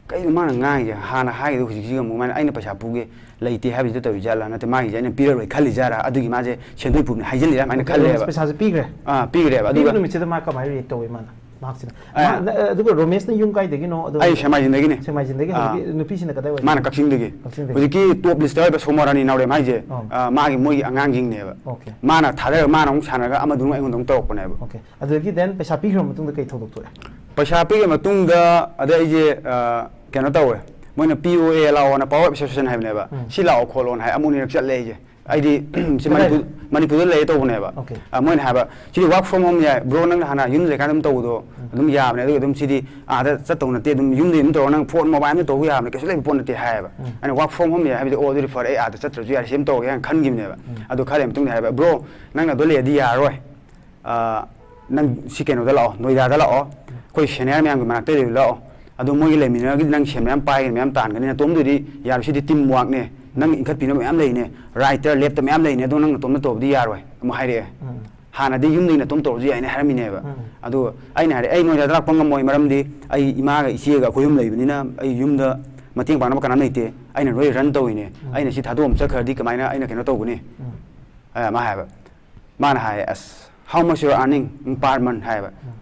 ꯀꯩꯅꯣ ꯃꯥꯅ ꯉꯥꯡꯉꯤꯁꯦ? ꯍꯥꯟꯅ ꯍꯥꯏꯒꯤꯗꯨ ꯍꯧꯖꯤꯛꯁꯤꯒ ꯑꯃꯨꯛ ꯃꯥꯅ ꯑꯩꯅ ꯄꯩꯁꯥ ꯄꯨꯒꯦ ꯂꯩꯇꯦ ꯍꯥꯏꯕꯁꯤꯗ ꯇꯧꯔꯤ ꯖꯥꯠꯂꯥ? ꯅꯠꯇꯦ, ꯃꯥꯒꯤꯁꯦ ꯑꯩꯅ ꯄꯤꯔꯔꯣꯏ ꯈꯜꯂꯤ ꯖꯥꯠꯂꯥ? ꯑꯗꯨꯒꯤ ꯃꯥꯁꯦ ꯁꯦꯟꯗꯣꯏ ꯄꯨꯕꯅꯤ ꯍꯥꯏꯖꯤꯜꯂꯤꯔꯥ ꯍꯥꯏꯅ ꯑꯣꯀꯦ, ꯈꯜꯂꯦꯕ꯫ ꯄꯩꯁꯥꯁꯦ ꯄꯤꯈ꯭ꯔꯦ? ꯑꯥ, ꯄꯤꯈ꯭ꯔꯦꯕ꯫ ꯄꯤꯕ ꯑꯗꯨꯒ ꯅꯨꯃꯤꯠꯁꯤꯗ ꯃꯥ ꯀꯃꯥꯏꯅ ꯔꯤꯌꯦꯛ ꯇꯧꯋꯤ ꯃꯥꯅ? ꯃꯍꯥꯛꯁꯤꯅ? ꯑ, ꯃꯥ-, ꯅ-, ꯑꯗꯨꯒ ꯔꯣꯃꯦꯁꯅ ꯌꯨꯝ ꯀꯥꯏꯗꯒꯤꯅꯣ? ꯑꯗꯨꯒ ꯑꯩ ꯁꯦꯛꯃꯥꯏꯖꯤꯡꯗꯒꯤꯅꯦ꯫ ꯁꯦꯛꯃꯥꯏꯖꯤꯡꯗꯒꯤ꯫ ꯑꯥ꯫ ꯍꯧꯖꯤꯛꯀꯤ ꯅꯨꯄꯤꯁꯤꯅ ꯀꯗꯥꯏꯋꯥꯏꯗꯒꯤ? ꯃꯥꯅ ꯀꯛꯆꯤꯡꯗꯒꯤ꯫ ꯀꯛꯆꯤꯡꯗꯒꯤ꯫ ꯍꯧꯖꯤꯛꯀꯤ ꯇꯣꯞ ꯂꯤꯁꯇ ꯂꯩꯕ ꯁꯣꯃꯣꯔꯥꯅꯤ ꯅꯥꯎꯔꯦꯝ ꯍꯥꯏꯁꯦ, ꯑꯥ꯫ ꯑ, ꯃꯥꯒꯤ, ꯃꯣꯏꯒꯤ ꯑꯉꯥꯡꯁꯤꯡꯅꯦꯕ꯫ ꯑꯣꯀꯦ꯫ ꯃꯥꯅ ꯊꯥꯗꯔꯒ ꯃꯥꯅ ꯑꯃꯨꯛ ꯁꯥꯟꯅꯔꯒ ꯑꯃꯗꯨꯅ ꯑꯩꯉꯣꯟꯗ ꯑꯃꯨꯛ ꯇꯧꯔꯛꯄꯅꯦꯕ꯫ ꯑꯣꯀꯦ꯫ ꯑꯗꯨꯗꯒꯤ then ꯄꯩꯁꯥ ꯄꯤꯈ꯭ꯔ ꯃꯇꯨꯡꯗ ꯀꯩ ꯊꯧꯗꯣꯛ ꯊꯣꯛꯑꯦ? ꯄꯩꯁꯥ ꯄꯤꯈ꯭ꯔ ꯃꯇꯨꯡꯗ ꯑꯗ ꯑꯩꯁꯦ, ꯑ, ꯀꯩꯅꯣ ꯇꯧꯋꯦ꯫ ꯃꯣꯏꯅ "ꯄꯤ ꯑꯣ ꯑꯦ ꯂꯥꯛꯑꯣꯅ", Power Association ꯍꯥꯏꯕꯅꯦꯕ꯫ ꯎꯝ꯫ "ꯁꯤ ꯂꯥꯛꯑꯣ ꯈꯣꯠꯂꯣꯅ" ꯍꯥꯏ꯫ ꯑꯃꯨꯛ ꯑꯅꯤꯔꯛ ꯆꯠꯂꯦ ꯑꯩꯁꯦ꯫ ꯑꯩꯗꯤ ꯁꯤ ꯀꯗꯥꯏꯗ? ꯃꯅꯤꯄꯨꯔ, ꯃꯅꯤꯄꯨꯔꯗ ꯂꯩꯌꯦ ꯇꯧꯕꯅꯦꯕ꯫ ꯑꯣꯀꯦ꯫ ꯑ, ꯃꯣꯏꯅ ꯍꯥꯏꯕ, "ꯁꯤꯗꯤ work from home ꯌꯥꯏ, bro, ꯅꯪꯅ ꯍꯥꯟꯅ ꯌꯨꯝ ꯂꯩꯀꯥꯟꯗ ꯑꯗꯨꯝ ꯇꯧꯕꯗꯣ ꯎꯝ꯫ ꯑꯗꯨꯝ ꯌꯥꯕꯅꯦ, ꯑꯗꯨꯒ ꯑꯗꯨꯝ ꯁꯤꯗꯤ ꯑꯥꯗ ꯆꯠꯇꯧ ꯅꯠꯇꯦ, ꯑꯗꯨꯝ ꯌꯨꯝꯗꯩ ꯑꯗꯨꯝ ꯇꯧꯔꯣ, ꯅꯪ phone mobile ꯑꯃ ꯇꯧꯕ ꯌꯥꯕꯅꯦ, ꯀꯩꯁꯨ ꯂꯩꯕ ꯄꯣꯠ ꯅꯠꯇꯦ" ꯍꯥꯏꯌꯦꯕ꯫ ꯎꯝ꯫ ꯑꯩꯅ "Work from home ꯌꯥꯏ" ꯍꯥꯏꯕꯗꯤ, "ꯑꯣ, ꯑꯗꯨꯗꯤ ꯐꯔꯦ, ꯑꯩ ꯑꯥꯗ ꯆꯠꯇ꯭ꯔꯁꯨ ꯌꯥꯔꯦ, ꯁꯤ ꯑꯃ ꯇꯧꯔꯒꯦ" ꯍꯥꯏꯅ ꯈꯟꯈꯤꯕꯅꯦꯕ꯫ ꯎꯝ꯫ ꯑꯗꯨ ꯈꯔ ꯂꯩꯔ ꯃꯇꯨꯡꯗ ꯍꯥꯏꯕ, "Bro, ꯅꯪꯅ ꯑꯗꯨ ꯂꯩꯔꯗꯤ ꯌꯥꯔꯔꯣꯏ꯫ ꯑ, ꯅꯪ ꯁꯤ ꯀꯩꯅꯣꯗ ꯂꯥꯛꯑꯣ, ꯅꯣꯏꯗꯥꯗ ꯂꯥꯛꯑꯣ, ꯑꯩꯈꯣꯏ senior ꯃꯌꯥꯝꯒꯤ ꯃꯅꯥꯛꯇ ꯂꯩꯔꯨ ꯂꯥꯛꯑꯣ꯫ ꯑꯗꯨ ꯃꯣꯏꯒꯤ ꯂꯩꯃꯤꯟꯅꯔꯒꯗꯤ ꯅꯪ ꯁꯦꯟ ꯃꯌꯥꯝ ꯄꯥꯏꯒꯅꯤ, ꯃꯌꯥꯝ ꯇꯥꯟꯒꯅꯤ, ꯅꯇꯣꯝꯗꯨꯗꯤ ꯌꯥꯔꯣꯏ, ꯁꯤꯗꯤ team workꯅꯦ, ꯅꯪ ꯏꯟꯈꯠꯄꯤꯅꯕ ꯃꯌꯥꯝ ꯂꯩꯅꯦ, writer, lab ꯇ ꯃꯌꯥꯝ ꯂꯩꯅꯦ, ꯑꯗꯣ ꯅꯪ ꯅꯇꯣꯝꯗ ꯇꯧꯕꯗꯤ ꯌꯥꯔꯣꯏ" ꯑꯃꯨꯛ ꯍꯥꯏꯔꯛꯑꯦ꯫ ꯎꯝ꯫ ꯍꯥꯟꯅꯗꯤ ꯌꯨꯝꯗꯒꯤ ꯅꯇꯣꯝ ꯇꯧꯔꯁꯨ ꯌꯥꯏꯅ ꯍꯥꯏꯔꯝꯃꯤꯅꯦꯕ꯫ ꯎꯝ꯫ ꯑꯗꯣ ꯑꯩꯅ ꯍꯥꯏꯔꯦ, "ꯑꯩ ꯅꯣꯏꯗ ꯂꯥꯛꯄ ꯉꯝꯃꯣꯏ, ꯃꯔꯝꯗꯤ ꯑꯩ ꯏꯃꯥꯒ ꯏꯆꯦꯒ ꯑꯩꯈꯣꯏ ꯑꯍꯨꯝ ꯂꯩꯕꯅꯤꯅ ꯑꯩ ꯌꯨꯝꯗ ꯃꯇꯦꯡ ꯄꯥꯡꯅꯕ ꯀꯅꯥꯝ ꯂꯩꯇꯦ, ꯑꯩꯅ ꯂꯣꯏ ꯔꯟ ꯇꯧꯔꯤꯅꯦ꯫ ꯎꯝ꯫ ꯑꯩꯅ ꯁꯤ ꯊꯥꯗꯣꯛꯑꯝ ꯆꯠꯈ꯭ꯔꯗꯤ ꯀꯃꯥꯏꯅ ꯑꯩꯅ ꯀꯩꯅꯣ ꯇꯧꯒꯅꯤ?" ꯎꯝ꯫ ꯑ, ꯃꯥ ꯍꯥꯏꯕ, ꯃꯥꯅ ꯍꯥꯏ, "ꯑꯁ, how much you are earning per month?" ꯍꯥꯏꯕ꯫ ꯎꯝ꯫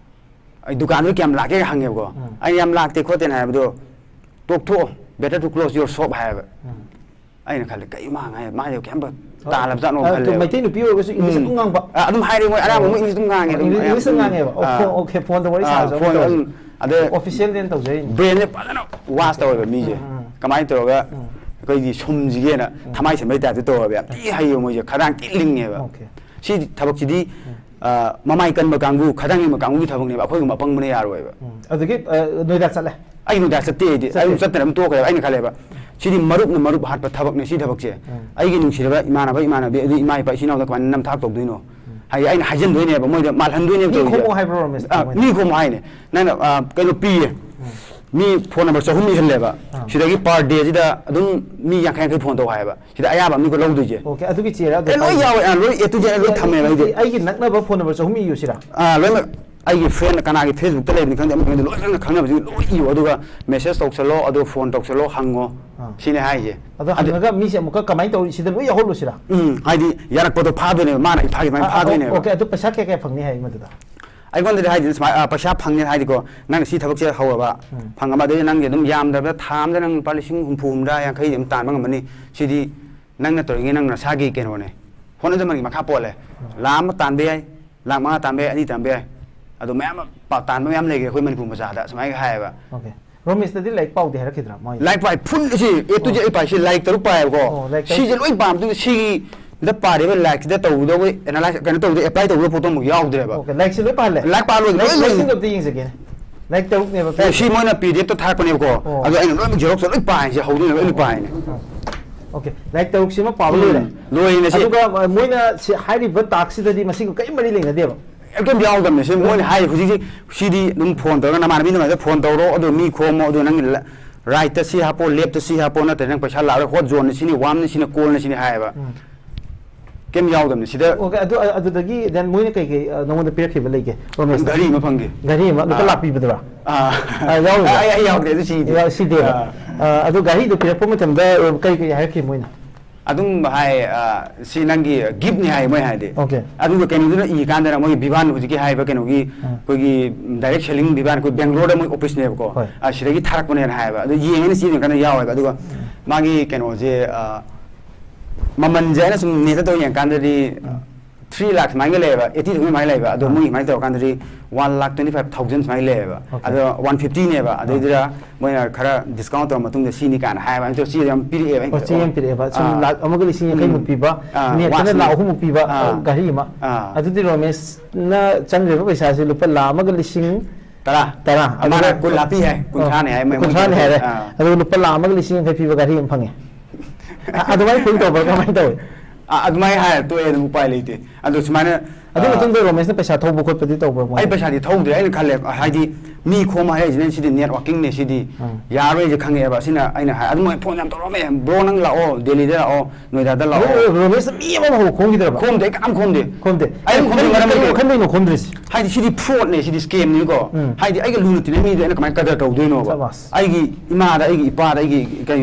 ꯑꯩ ꯗꯨꯀꯥꯟꯗꯨꯗ ꯀꯌꯥꯝ ꯂꯥꯛꯀꯦ ꯍꯪꯉꯦꯕꯀꯣ꯫ ꯎꯝ꯫ ꯑꯩꯅ ꯌꯥꯝ ꯂꯥꯛꯇꯦ ꯈꯣꯠꯇꯦꯅ ꯍꯥꯏꯕꯗꯣ, "ꯇꯣꯛꯊꯣꯛꯑꯣ, better to close your shop" ꯍꯥꯏꯌꯦꯕ꯫ ꯎꯝ꯫ ꯑꯩꯅ ꯈꯜꯂꯦ, "ꯀꯩ ꯃꯥ ꯉꯥꯏ ꯃꯥꯁꯦ ꯀꯩꯝꯇ ꯑ, ꯇꯥꯜꯂꯕꯖꯥꯠꯅꯣ?" ꯑ, ꯈꯜꯂꯦꯕ꯫ ꯃꯩꯇꯩ ꯅꯨꯄꯤ ꯑꯣꯏꯔꯒꯁꯨ English ꯎꯝ꯫ ꯑꯗꯨꯝ ꯉꯥꯡꯕ? ꯑ, ꯑꯗꯨꯝ ꯍꯥꯏꯔꯦ, ꯃꯣꯏ ꯑꯌꯥꯝꯕ ꯃꯣꯏ English ꯑꯗꯨꯝ ꯉꯥꯡꯉꯦ, ꯑꯗꯨꯝ English, ꯑꯌꯥꯝꯕ꯫ English ꯉꯥꯡꯉꯦꯕ? ꯑꯣ, ꯑꯥ꯫ phone, okay, phone ꯗ ꯋꯥꯔꯤ ꯑꯥ, ꯁꯥꯔꯁꯨ ꯑꯃ phone ꯗ ꯇꯧꯔꯁꯨ꯫ ꯑꯗꯨꯝ꯫ ꯑꯗꯩ Official ꯅꯦꯅ ꯇꯧꯖꯔꯤꯅꯤ꯫ brain ꯁꯦ ꯐꯖꯅ wash ꯇꯧꯋꯦꯕ ꯃꯤꯁꯦ꯫ ꯎꯝ, ꯎꯝ꯫ ꯀꯃꯥꯏꯅ ꯇꯧꯔꯒ ꯎꯝ꯫ ꯑꯩꯈꯣꯏꯒꯤ ꯁꯨꯝꯁꯤꯒꯦꯅ ꯎꯝ꯫ ꯊꯃꯥꯏ ꯁꯦꯝꯕꯩ type ꯇ ꯇꯧꯋꯦꯕ꯫ ꯌꯥꯝ ꯊꯤ ꯍꯩꯌꯦꯕ ꯃꯣꯏꯁꯦ, ꯈꯗꯥꯡ ꯊꯤ ꯂꯤꯡꯉꯦꯕ꯫ Okay꯫ ꯁꯤ ꯊꯕꯛꯁꯤꯗꯤ, ꯑ, ꯃꯃꯥꯏ ꯀꯟꯕ ꯀꯥꯡꯕꯨ, ꯈꯗꯥꯡ ꯂꯤꯡꯕ ꯀꯥꯡꯕꯨꯒꯤ ꯊꯕꯛꯅꯦꯕ, ꯑꯩꯈꯣꯏꯒꯨꯝꯕ ꯑꯄꯪꯕꯅ ꯌꯥꯔꯣꯏꯕ꯫ ꯎꯝ꯫ ꯑꯗꯒꯤ, ꯑ, ꯅꯣꯏꯗꯥ ꯆꯠꯂꯦ? ꯑꯩ ꯅꯣꯏꯗꯥ ꯆꯠꯇꯦ ꯑꯩꯗꯤ꯫ ꯆꯠꯇꯦ? ꯑꯩ ꯑꯗꯨꯝ ꯆꯠꯇꯅ ꯑꯗꯨꯝ ꯇꯣꯛꯈ꯭ꯔꯦꯕ꯫ ꯑꯩꯅ ꯈꯜꯂꯦꯕ, "ꯁꯤꯗꯤ ꯃꯔꯨꯞꯅ ꯃꯔꯨꯞ ꯍꯥꯠꯄ ꯊꯕꯛꯅꯦ ꯁꯤ ꯊꯕꯛꯁꯦ꯫ ꯎꯝ꯫ ꯑꯩꯒꯤ ꯅꯨꯡꯁꯤꯔꯕ ꯏꯃꯥꯟꯅꯕ ꯏꯃꯥꯟꯅꯕꯤ, ꯑꯗꯨ ꯏꯃꯥ ꯏꯄꯥ ꯏꯆꯤꯟ ꯏꯅꯥꯎꯗ ꯀꯃꯥꯏꯅ ꯅꯝꯊꯥꯛ ꯇꯧꯗꯣꯏꯅꯣ?" ꯍꯥꯏꯗꯤ ꯑꯩꯅ ꯍꯥꯏꯖꯟꯗꯣꯏꯅꯦꯕ, ꯃꯣꯏꯗ ꯃꯥꯜꯍꯟꯗꯣꯏꯅꯦꯕ ꯃꯤ ꯇꯧꯔꯤꯁꯦ꯫ ꯈꯣꯝꯃꯣ ꯍꯥꯏꯕ꯭ꯔꯣ, ꯔꯣꯃꯦꯁ? ꯑ, ꯃꯤ ꯈꯣꯝꯃꯣ ꯍꯥꯏꯅꯦ꯫ ꯅꯪꯅ, ꯑ, ꯀꯩꯅꯣ ꯄꯤꯌꯦ꯫ ꯃꯤ phone number ꯆꯍꯨꯝ ꯏꯍꯜꯂꯦꯕ꯫ ꯑꯥ꯫ ꯁꯤꯗꯒꯤ per day ꯁꯤꯗ ꯑꯗꯨꯝ ꯃꯤ ꯌꯥꯡꯈꯩ ꯌꯥꯡꯈꯩ phone ꯇꯧ ꯍꯥꯏꯌꯦꯕ꯫ ꯁꯤꯗ ꯑꯌꯥꯝꯕ ꯃꯤꯈꯣꯏ ꯂꯧꯗꯣꯏꯁꯦ꯫ Okay, ꯑꯗꯨꯒꯤ ꯆꯦꯔꯥ ꯑꯗꯨ ꯑꯦ, ꯂꯣꯏ ꯄꯥꯏꯁꯦ? ꯌꯥꯎꯋꯦ, ꯑ, ꯂꯣꯏ A to Z ꯂꯣꯏ ꯊꯝꯃꯦꯕ ꯑꯩꯗꯤ꯫ ꯑꯩꯒꯤ ꯅꯛꯅꯕ phone number ꯆꯍꯨꯝ ꯏꯌꯨ ꯁꯤꯔꯥ? ꯑ, ꯂꯣꯏꯅꯃꯛ ꯑꯩꯒꯤ friend ꯀꯅꯥꯒꯤ Facebook ꯇ ꯂꯩꯕꯅꯤ ꯈꯪꯗꯦ, ꯑꯃ ꯈꯪꯗꯦ, ꯂꯣꯏꯅ ꯈꯪꯅꯕꯁꯤꯡ ꯂꯣꯏ ꯏꯌꯨ, ꯑꯗꯨꯒ message ꯇꯧꯁꯜꯂꯣ, ꯑꯗꯨꯒ phone ꯇꯧꯁꯜꯂꯣ, ꯍꯪꯉꯣ꯫ ꯑꯥ꯫ ꯁꯤꯅꯦ ꯍꯥꯏꯁꯦ꯫ ꯑꯗꯣ ꯑꯗꯨ ꯍꯪꯉꯒ ꯃꯤꯁꯦ ꯑꯃꯨꯛꯀ ꯀꯃꯥꯏꯅ ꯇꯧꯔꯤ? ꯁꯤꯗ ꯂꯣꯏ ꯌꯥꯎꯍꯜꯂꯨ ꯁꯤꯔꯥ? ꯎꯝ, ꯍꯥꯏꯗꯤ ꯌꯥꯔꯛꯄꯗꯣ ꯐꯥꯗꯣꯏꯅꯦꯕ, ꯃꯥꯅ ꯑꯩ ꯐꯥꯈꯤ ꯑꯗꯨꯃꯥꯏꯅ ꯑ, ꯑ, ꯐꯥꯗꯣꯏꯅꯦꯕ꯫ Okay, ꯑꯗꯨ ꯄꯩꯁꯥ ꯀꯌꯥ ꯀꯌꯥ ꯐꯪꯅꯤ ꯍꯥꯏ ꯃꯗꯨꯗ? ꯑꯩꯉꯣꯟꯗꯗꯤ ꯍꯥꯏꯗꯤ ꯁꯨꯃꯥꯏ-, ꯑ, ꯄꯩꯁꯥ ꯐꯪꯅꯤ ꯍꯥꯏꯗꯤꯀꯣ, ꯅꯪꯅ ꯁꯤ ꯊꯕꯛꯁꯦ ꯍꯧꯔꯕ, ꯎꯝ꯫ ꯐꯪꯉꯕ, ꯑꯗꯩꯗꯤ ꯅꯪꯒꯤ ꯑꯗꯨꯝ ꯌꯥꯝꯗ꯭ꯔꯕꯗ ꯊꯥ ꯑꯃꯗ ꯅꯪ ꯂꯨꯄꯥ ꯂꯤꯁꯤꯡ ꯍꯨꯝꯐꯨ, ꯍꯨꯝꯗ꯭ꯔꯥ, ꯌꯥꯡꯈꯩ ꯑꯗꯨꯝ ꯇꯥꯟꯕ ꯉꯝꯃꯅꯤ꯫ ꯁꯤꯗꯤ ꯅꯪꯅ ꯇꯧꯔꯤꯉꯩ ꯅꯪ ꯅꯁꯥꯒꯤ ꯀꯩꯅꯣꯅꯦ, ꯍꯣꯠꯅꯖꯃꯟꯒꯤ ꯃꯈꯥ ꯄꯣꯜꯂꯦ꯫ ꯂꯥꯈ ꯑꯃ ꯇꯥꯟꯕ ꯌꯥꯏ, ꯂꯥꯈ ꯃꯉꯥ ꯇꯥꯟꯕ ꯌꯥꯏ, ꯑꯅꯤ ꯇꯥꯟꯕ ꯌꯥꯏ꯫ ꯑꯗꯣ ꯃꯌꯥꯝ ꯑꯃ ꯄꯥ-, ꯇꯥꯟꯕ ꯃꯌꯥꯝ ꯂꯩꯈ꯭ꯔꯦ ꯑꯩꯈꯣꯏ ꯃꯅꯤꯄꯨꯔ ꯃꯆꯥꯗ ꯁꯨꯃꯥꯏꯅ ꯍꯥꯏꯌꯦꯕ꯫ Okay꯫ ꯔꯣꯃꯦꯁꯇꯗꯤ ꯂꯥꯏꯔꯤꯛ ꯄꯥꯎꯗꯦ ꯍꯥꯏꯔꯛꯈꯤꯗ꯭ꯔꯥ ꯃꯣꯏ? ꯂꯥꯏꯔꯤꯛ ꯄꯥꯏ full ꯁꯤ A to Z ꯑꯩ ꯄꯥꯏ, ꯁꯤ ꯂꯥꯏꯔꯤꯛ ꯇꯔꯨꯛ ꯄꯥꯏꯌꯦꯕꯀꯣ꯫ ꯑꯣ, ꯂꯥꯏꯔꯤꯛ ꯇꯔꯨꯛ꯫ ꯁꯤꯁꯦ ꯂꯣꯏ ꯄꯥꯕ ꯃꯇꯨꯡꯗ ꯁꯤꯒꯤꯗ ꯄꯥꯔꯤꯕ ꯂꯥꯏꯔꯤꯛꯁꯤꯗ ꯇꯧꯒꯗꯧꯕ analyze, ꯀꯩꯅꯣ ꯇꯧꯗꯦ, apply ꯇꯧꯒꯗꯧꯕ ꯄꯣꯠꯇꯣ ꯑꯃꯨꯛ ꯌꯥꯎꯗ꯭ꯔꯦꯕ꯫ Okay, ꯂꯥꯏꯔꯤꯛꯁꯦ ꯂꯣꯏ ꯄꯥꯍꯜꯂꯦ? ꯂꯥꯏꯔꯤꯛ ꯄꯥ ꯂꯣꯏ, ꯂꯣꯏ ꯂꯥꯏꯔꯤꯛ ꯂꯣꯏ꯫ ꯃꯁꯤꯡꯗꯣ ꯑꯝꯇ ꯌꯦꯡꯖꯒꯦ꯫ ꯂꯥꯏꯔꯤꯛ ꯇꯔꯨꯛꯅꯦꯕ ꯑꯦ, ꯁꯤ ꯄꯤꯔꯤꯁꯦ꯫ ꯃꯣꯏꯅ P D F ꯇ ꯊꯥꯔꯛꯄꯅꯦꯕꯀꯣ꯫ ꯑꯣ꯫ ꯑꯗꯣ ꯑꯩꯅ ꯂꯣꯏꯅꯃꯛ xerox ꯂꯣꯏ ꯄꯥꯏ, ꯁꯤ ꯍꯧꯗꯣꯏꯅꯦ ꯂꯣꯏ ꯄꯥꯏꯅꯦ꯫ Okay, ꯂꯥꯏꯔꯤꯛ ꯇꯔꯨꯛꯁꯤꯃ ꯄꯥꯕ ꯎꯝ, ꯂꯣꯏꯔꯦ꯫ ꯂꯣꯏꯔꯦ ꯁꯤ꯫ ꯑꯗꯨꯒ, ꯑ, ꯃꯣꯏꯅ ꯁꯤ ꯍꯥꯏꯔꯤꯕ task ꯁꯤꯗꯗꯤ ꯃꯁꯤꯒ ꯀꯔꯤꯝ ꯃꯔꯤ ꯂꯩꯅꯗꯦꯕ? ꯀꯩꯝ ꯌꯥꯎꯗꯕꯅꯦ꯫ ꯁꯤ ꯃꯣꯏꯅ ꯍꯥꯏ ꯍꯧꯖꯤꯛ ꯍꯧꯖꯤꯛ ꯁꯤꯗꯤ ꯑꯗꯨꯝ phone ꯇꯧꯔꯒ ꯅꯃꯥꯟꯅꯕꯤ ꯅꯃꯥꯟꯅꯕꯗ phone ꯇꯧꯔꯣ, ꯑꯗꯨ ꯃꯤ ꯈꯣꯝꯃꯣ, ꯑꯗꯨ ꯅꯪ ꯂ-, right ꯇ ꯁꯤ ꯍꯥꯞꯄꯣ, left ꯇ ꯁꯤ ꯍꯥꯞꯄꯣ, ꯅꯠꯇ꯭ꯔꯗꯤ ꯅꯪ ꯄꯩꯁꯥ ꯂꯥꯛꯑꯔꯣꯏ, hot zone ꯅ ꯁꯤꯅꯤ, warm ꯅ ꯁꯤꯅꯤ, cold ꯅ ꯁꯤꯅꯤ ꯍꯥꯏꯌꯦꯕ꯫ ꯎꯝ꯫ ꯀꯩꯝ ꯌꯥꯎꯗꯕꯅꯤ ꯁꯤꯗ꯫ ꯑꯣꯀꯦ, ꯑꯗꯨ ꯑꯗꯨꯗꯒꯤ then ꯃꯣꯏꯅ ꯀꯩ ꯀꯩ ꯑ, ꯅꯉꯣꯟꯗ ꯄꯤꯔꯛꯈꯤꯕ ꯂꯩꯒꯦ, ꯔꯣꯃꯦꯁꯅ? ꯘꯔꯤ ꯑꯃ ꯐꯪꯈꯤ꯫ ꯘꯔꯤ ꯑꯃ ꯂꯨꯄꯥ ꯑꯥ꯫ ꯂꯥꯛ ꯄꯤꯕꯗꯨꯔꯥ? ꯑꯥ꯫ ꯑꯥ, ꯌꯥꯎꯔꯤꯕ꯭ꯔꯥ? ꯑꯩ ꯑꯩ ꯌꯥꯎꯗꯦ ꯑꯗꯨ ꯁꯤꯗꯤ꯫ ꯌꯥꯎ-, ꯁꯤꯗꯦꯕ꯫ ꯑꯥ꯫ ꯑ, ꯑꯗꯨ ꯘꯔꯤꯗꯨ ꯄꯤꯔꯛꯄ ꯃꯇꯝꯗ ꯑ, ꯀꯩ ꯀꯩ ꯍꯥꯏꯔꯛꯈꯤ ꯃꯣꯏꯅ? ꯑꯗꯨꯝ ꯍꯥꯏ, ꯑ, "ꯁꯤ ꯅꯪꯒꯤ ꯒꯤꯐꯅꯤ" ꯍꯥꯏ ꯃꯣꯏ ꯍꯥꯏꯗꯤ꯫ ꯑꯣꯀꯦ꯫ ꯑꯗꯨꯒ ꯀꯩꯅꯣꯗꯨꯅ ꯏ ꯀꯥꯟꯗꯅ ꯃꯣꯏꯒꯤ ꯚꯤꯚꯥꯟ ꯍꯧꯖꯤꯛꯀꯤ ꯍꯥꯏꯕ ꯀꯩꯅꯣꯒꯤ ꯑꯥ꯫ ꯑꯩꯈꯣꯏꯒꯤ ꯗꯥꯏꯔꯦꯛ ꯁꯦꯂꯤꯡ ꯚꯤꯚꯥꯟ ꯑꯩꯈꯣꯏ ꯕꯦꯡꯒ꯭ꯂꯣꯔꯗ ꯃꯣꯏ ꯑꯣꯐꯤꯁꯅꯦꯕꯀꯣ꯫ ꯍꯣꯏ꯫ ꯑ, ꯁꯤꯗꯒꯤ ꯊꯥꯔꯛꯄꯅꯦꯅ ꯍꯥꯏꯌꯦꯕ꯫ ꯑꯗꯨ ꯌꯦꯡꯉꯦꯅ ꯆꯦ ꯌꯦꯡꯀꯥꯟꯗ ꯌꯥꯎꯋꯦꯕ꯫ ꯑꯗꯨꯒ ꯃꯥꯒꯤ ꯀꯩꯅꯣꯁꯦ, ꯑ, ꯃꯃꯜꯁꯦ ꯑꯩꯅ ꯁꯨꯝ ꯅꯦꯠꯇ ꯇꯧꯔ ꯌꯦꯡꯀꯥꯟꯗꯗꯤ, ꯑ, ꯊ꯭ꯔꯤ ꯂꯥꯛ ꯁꯨꯃꯥꯏꯅ ꯂꯩꯌꯦꯕ, ꯑꯩꯠꯇꯤ ꯊꯥꯎꯖꯟ ꯁꯨꯃꯥꯏꯅ ꯂꯩꯌꯦꯕ꯫ ꯑꯗꯣ ꯑꯥ꯫ ꯃꯣꯏ ꯁꯨꯃꯥꯏꯅ ꯇꯧꯔꯀꯥꯟꯗꯗꯤ ꯋꯥꯟ ꯂꯥꯛ ꯇ꯭ꯋꯦꯟꯇꯤ ꯐꯥꯏꯚ ꯊꯥꯎꯖꯟ ꯁꯨꯃꯥꯏꯅ ꯂꯩꯌꯦꯕ꯫ ꯑꯣꯀꯦ꯫ ꯑꯗꯣ ꯋꯥꯟ ꯐꯤꯐꯇꯤꯅꯦꯕ꯫ ꯑꯗꯩꯗꯨꯗ ꯃꯣꯏꯅ ꯈꯔ ꯗꯤꯁꯀꯥꯎꯟ ꯇꯧꯔ ꯃꯇꯨꯡꯗ ꯁꯤꯅꯤ ꯀꯥꯏꯅ ꯍꯥꯏꯌꯦꯕ꯫ ꯑꯗꯣ ꯆꯦ ꯌꯥꯝ ꯄꯤꯔꯛꯑꯦꯕ ꯑꯩꯅ꯫ ꯑꯣ, ꯆꯦ ꯌꯥꯝ ꯄꯤꯔꯛꯑꯦꯕ꯫ ꯁꯨꯝ ꯑꯥ꯫ ꯂꯥꯛ ꯑꯃꯒ ꯂꯤꯁꯤꯡ ꯌꯥꯡꯈꯩꯃꯨꯛ ꯎꯝ꯫ ꯄꯤꯕ, ꯑꯥ, ꯅꯦꯠꯇꯅ ꯋꯥꯁꯅꯤ꯫ ꯂꯥꯛ ꯑꯍꯨꯝꯃꯨꯛ ꯄꯤꯕ, ꯑꯥ꯫ ꯘꯔꯤ ꯑꯃ꯫ ꯑꯥ꯫ ꯑꯗꯨꯗꯤ ꯔꯣꯃꯦꯁꯅ ꯆꯪꯈ꯭ꯔꯤꯕ ꯄꯩꯁꯥꯁꯦ ꯂꯨꯄꯥ ꯂꯥꯛ ꯑꯃꯒ ꯂꯤꯁꯤꯡ ꯇꯔꯥ꯫ ꯇꯔꯥ꯫ ꯃꯥꯅ ꯑꯗꯨꯒ ꯀꯨꯟ ꯂꯥꯛꯄꯤ ꯍꯥꯏ, ꯀꯨꯟꯊ꯭ꯔꯥꯅꯦ ꯍꯥꯏ, ꯃꯣꯏ ꯀꯨꯟꯊ꯭ꯔꯥꯅꯦ ꯃꯣꯏ ꯍꯥꯏꯔꯦ꯫ ꯑꯥ꯫ ꯑꯗꯨꯒ ꯂꯨꯄꯥ ꯂꯥꯛ ꯑꯃꯒ ꯂꯤꯁꯤꯡ ꯌꯥꯡꯈꯩ ꯄꯤꯕ ꯘꯔꯤ ꯑꯃ ꯐꯪꯉꯦ꯫ ꯑ-, ꯑꯗꯨꯃꯥꯏꯅ ꯐꯤꯜ ꯇꯧꯕ꯭ꯔꯥ, ꯀꯃꯥꯏꯅ ꯇꯧꯋꯤ? ꯑ-, ꯑꯗꯨꯃꯥꯏꯅ ꯍꯥꯏꯔ ꯇꯣꯛꯑꯦ, ꯑꯗꯨꯝ ꯎꯄꯥꯏ ꯂꯩꯇꯦ꯫ ꯑꯗꯨ ꯁꯨꯃꯥꯏꯅ, ꯑꯗꯨ ꯑ, ꯃꯇꯨꯡꯗ ꯔꯣꯃꯦꯁꯅ ꯄꯩꯁꯥ ꯊꯧꯕ ꯈꯣꯠꯄꯗꯤ ꯇꯧꯕ꯭ꯔꯥ ꯃꯣꯏ? ꯑꯩ ꯄꯩꯁꯥꯗꯤ ꯊꯧꯗ꯭ꯔꯦ꯫ ꯑꯩꯅ ꯈꯜꯂꯦ, ꯍꯥꯏꯗꯤ ꯃꯤ ꯈꯣꯝ ꯍꯥꯏꯔꯛꯏꯁꯤꯅ ꯁꯤꯗꯤ ꯅꯦꯠꯋꯥꯔꯀꯤꯡꯅꯦ, ꯁꯤꯗꯤ ꯎꯝ꯫ ꯌꯥꯔꯣꯏꯁꯦ ꯈꯪꯉꯛꯑꯦꯕ꯫ ꯑꯁꯤꯅ ꯑꯩꯅ ꯍꯥꯏ-, ꯑꯗꯨꯝ ꯃꯣꯏ ꯐꯣꯟ ꯌꯥꯝ ꯇꯧꯔꯛꯑꯝꯃꯦ, "ꯕ꯭ꯔꯣ, ꯅꯪ ꯂꯥꯛꯑꯣ, ꯗꯦꯜꯂꯤꯗ ꯂꯥꯛꯑꯣ, ꯅꯣꯏꯗꯥꯗ ꯂꯥꯛꯑꯣ"꯫ ꯑꯗꯨ ꯔꯣꯃꯦꯁꯅ ꯃꯤ ꯑꯃꯐꯥꯎ ꯈꯣꯝꯈꯤꯗ꯭ꯔꯕ? ꯈꯣꯝꯗꯦ, ꯑꯩ ꯀꯅꯥꯝ ꯈꯣꯝꯗꯦ꯫ ꯈꯣꯝꯗꯦ꯫ ꯑꯩ ꯑꯩ ꯈꯣꯝꯗꯦ, ꯈꯣꯝꯗꯦ, ꯃꯔꯝꯗꯤ ꯀꯔꯤ ꯋꯥꯈꯜꯗꯩꯅꯣ ꯈꯣꯝꯗ꯭ꯔꯤꯁꯦ? ꯍꯥꯏꯗꯤ ꯁꯤꯗꯤ ꯐ꯭ꯔꯣꯗꯅꯦ, ꯁꯤꯗꯤ ꯁ꯭ꯀꯦꯝꯅꯤꯀꯣ꯫ ꯎꯝ꯫ ꯍꯥꯏꯗꯤ ꯑꯩꯒ ꯂꯨꯅ ꯇꯤꯟꯅꯕ ꯃꯤꯗꯨꯗ ꯑꯩꯅ ꯀꯃꯥꯏꯅ ꯀꯗꯔ ꯇꯧꯗꯣꯏꯅꯣꯕ? ꯁꯕꯥꯁ꯫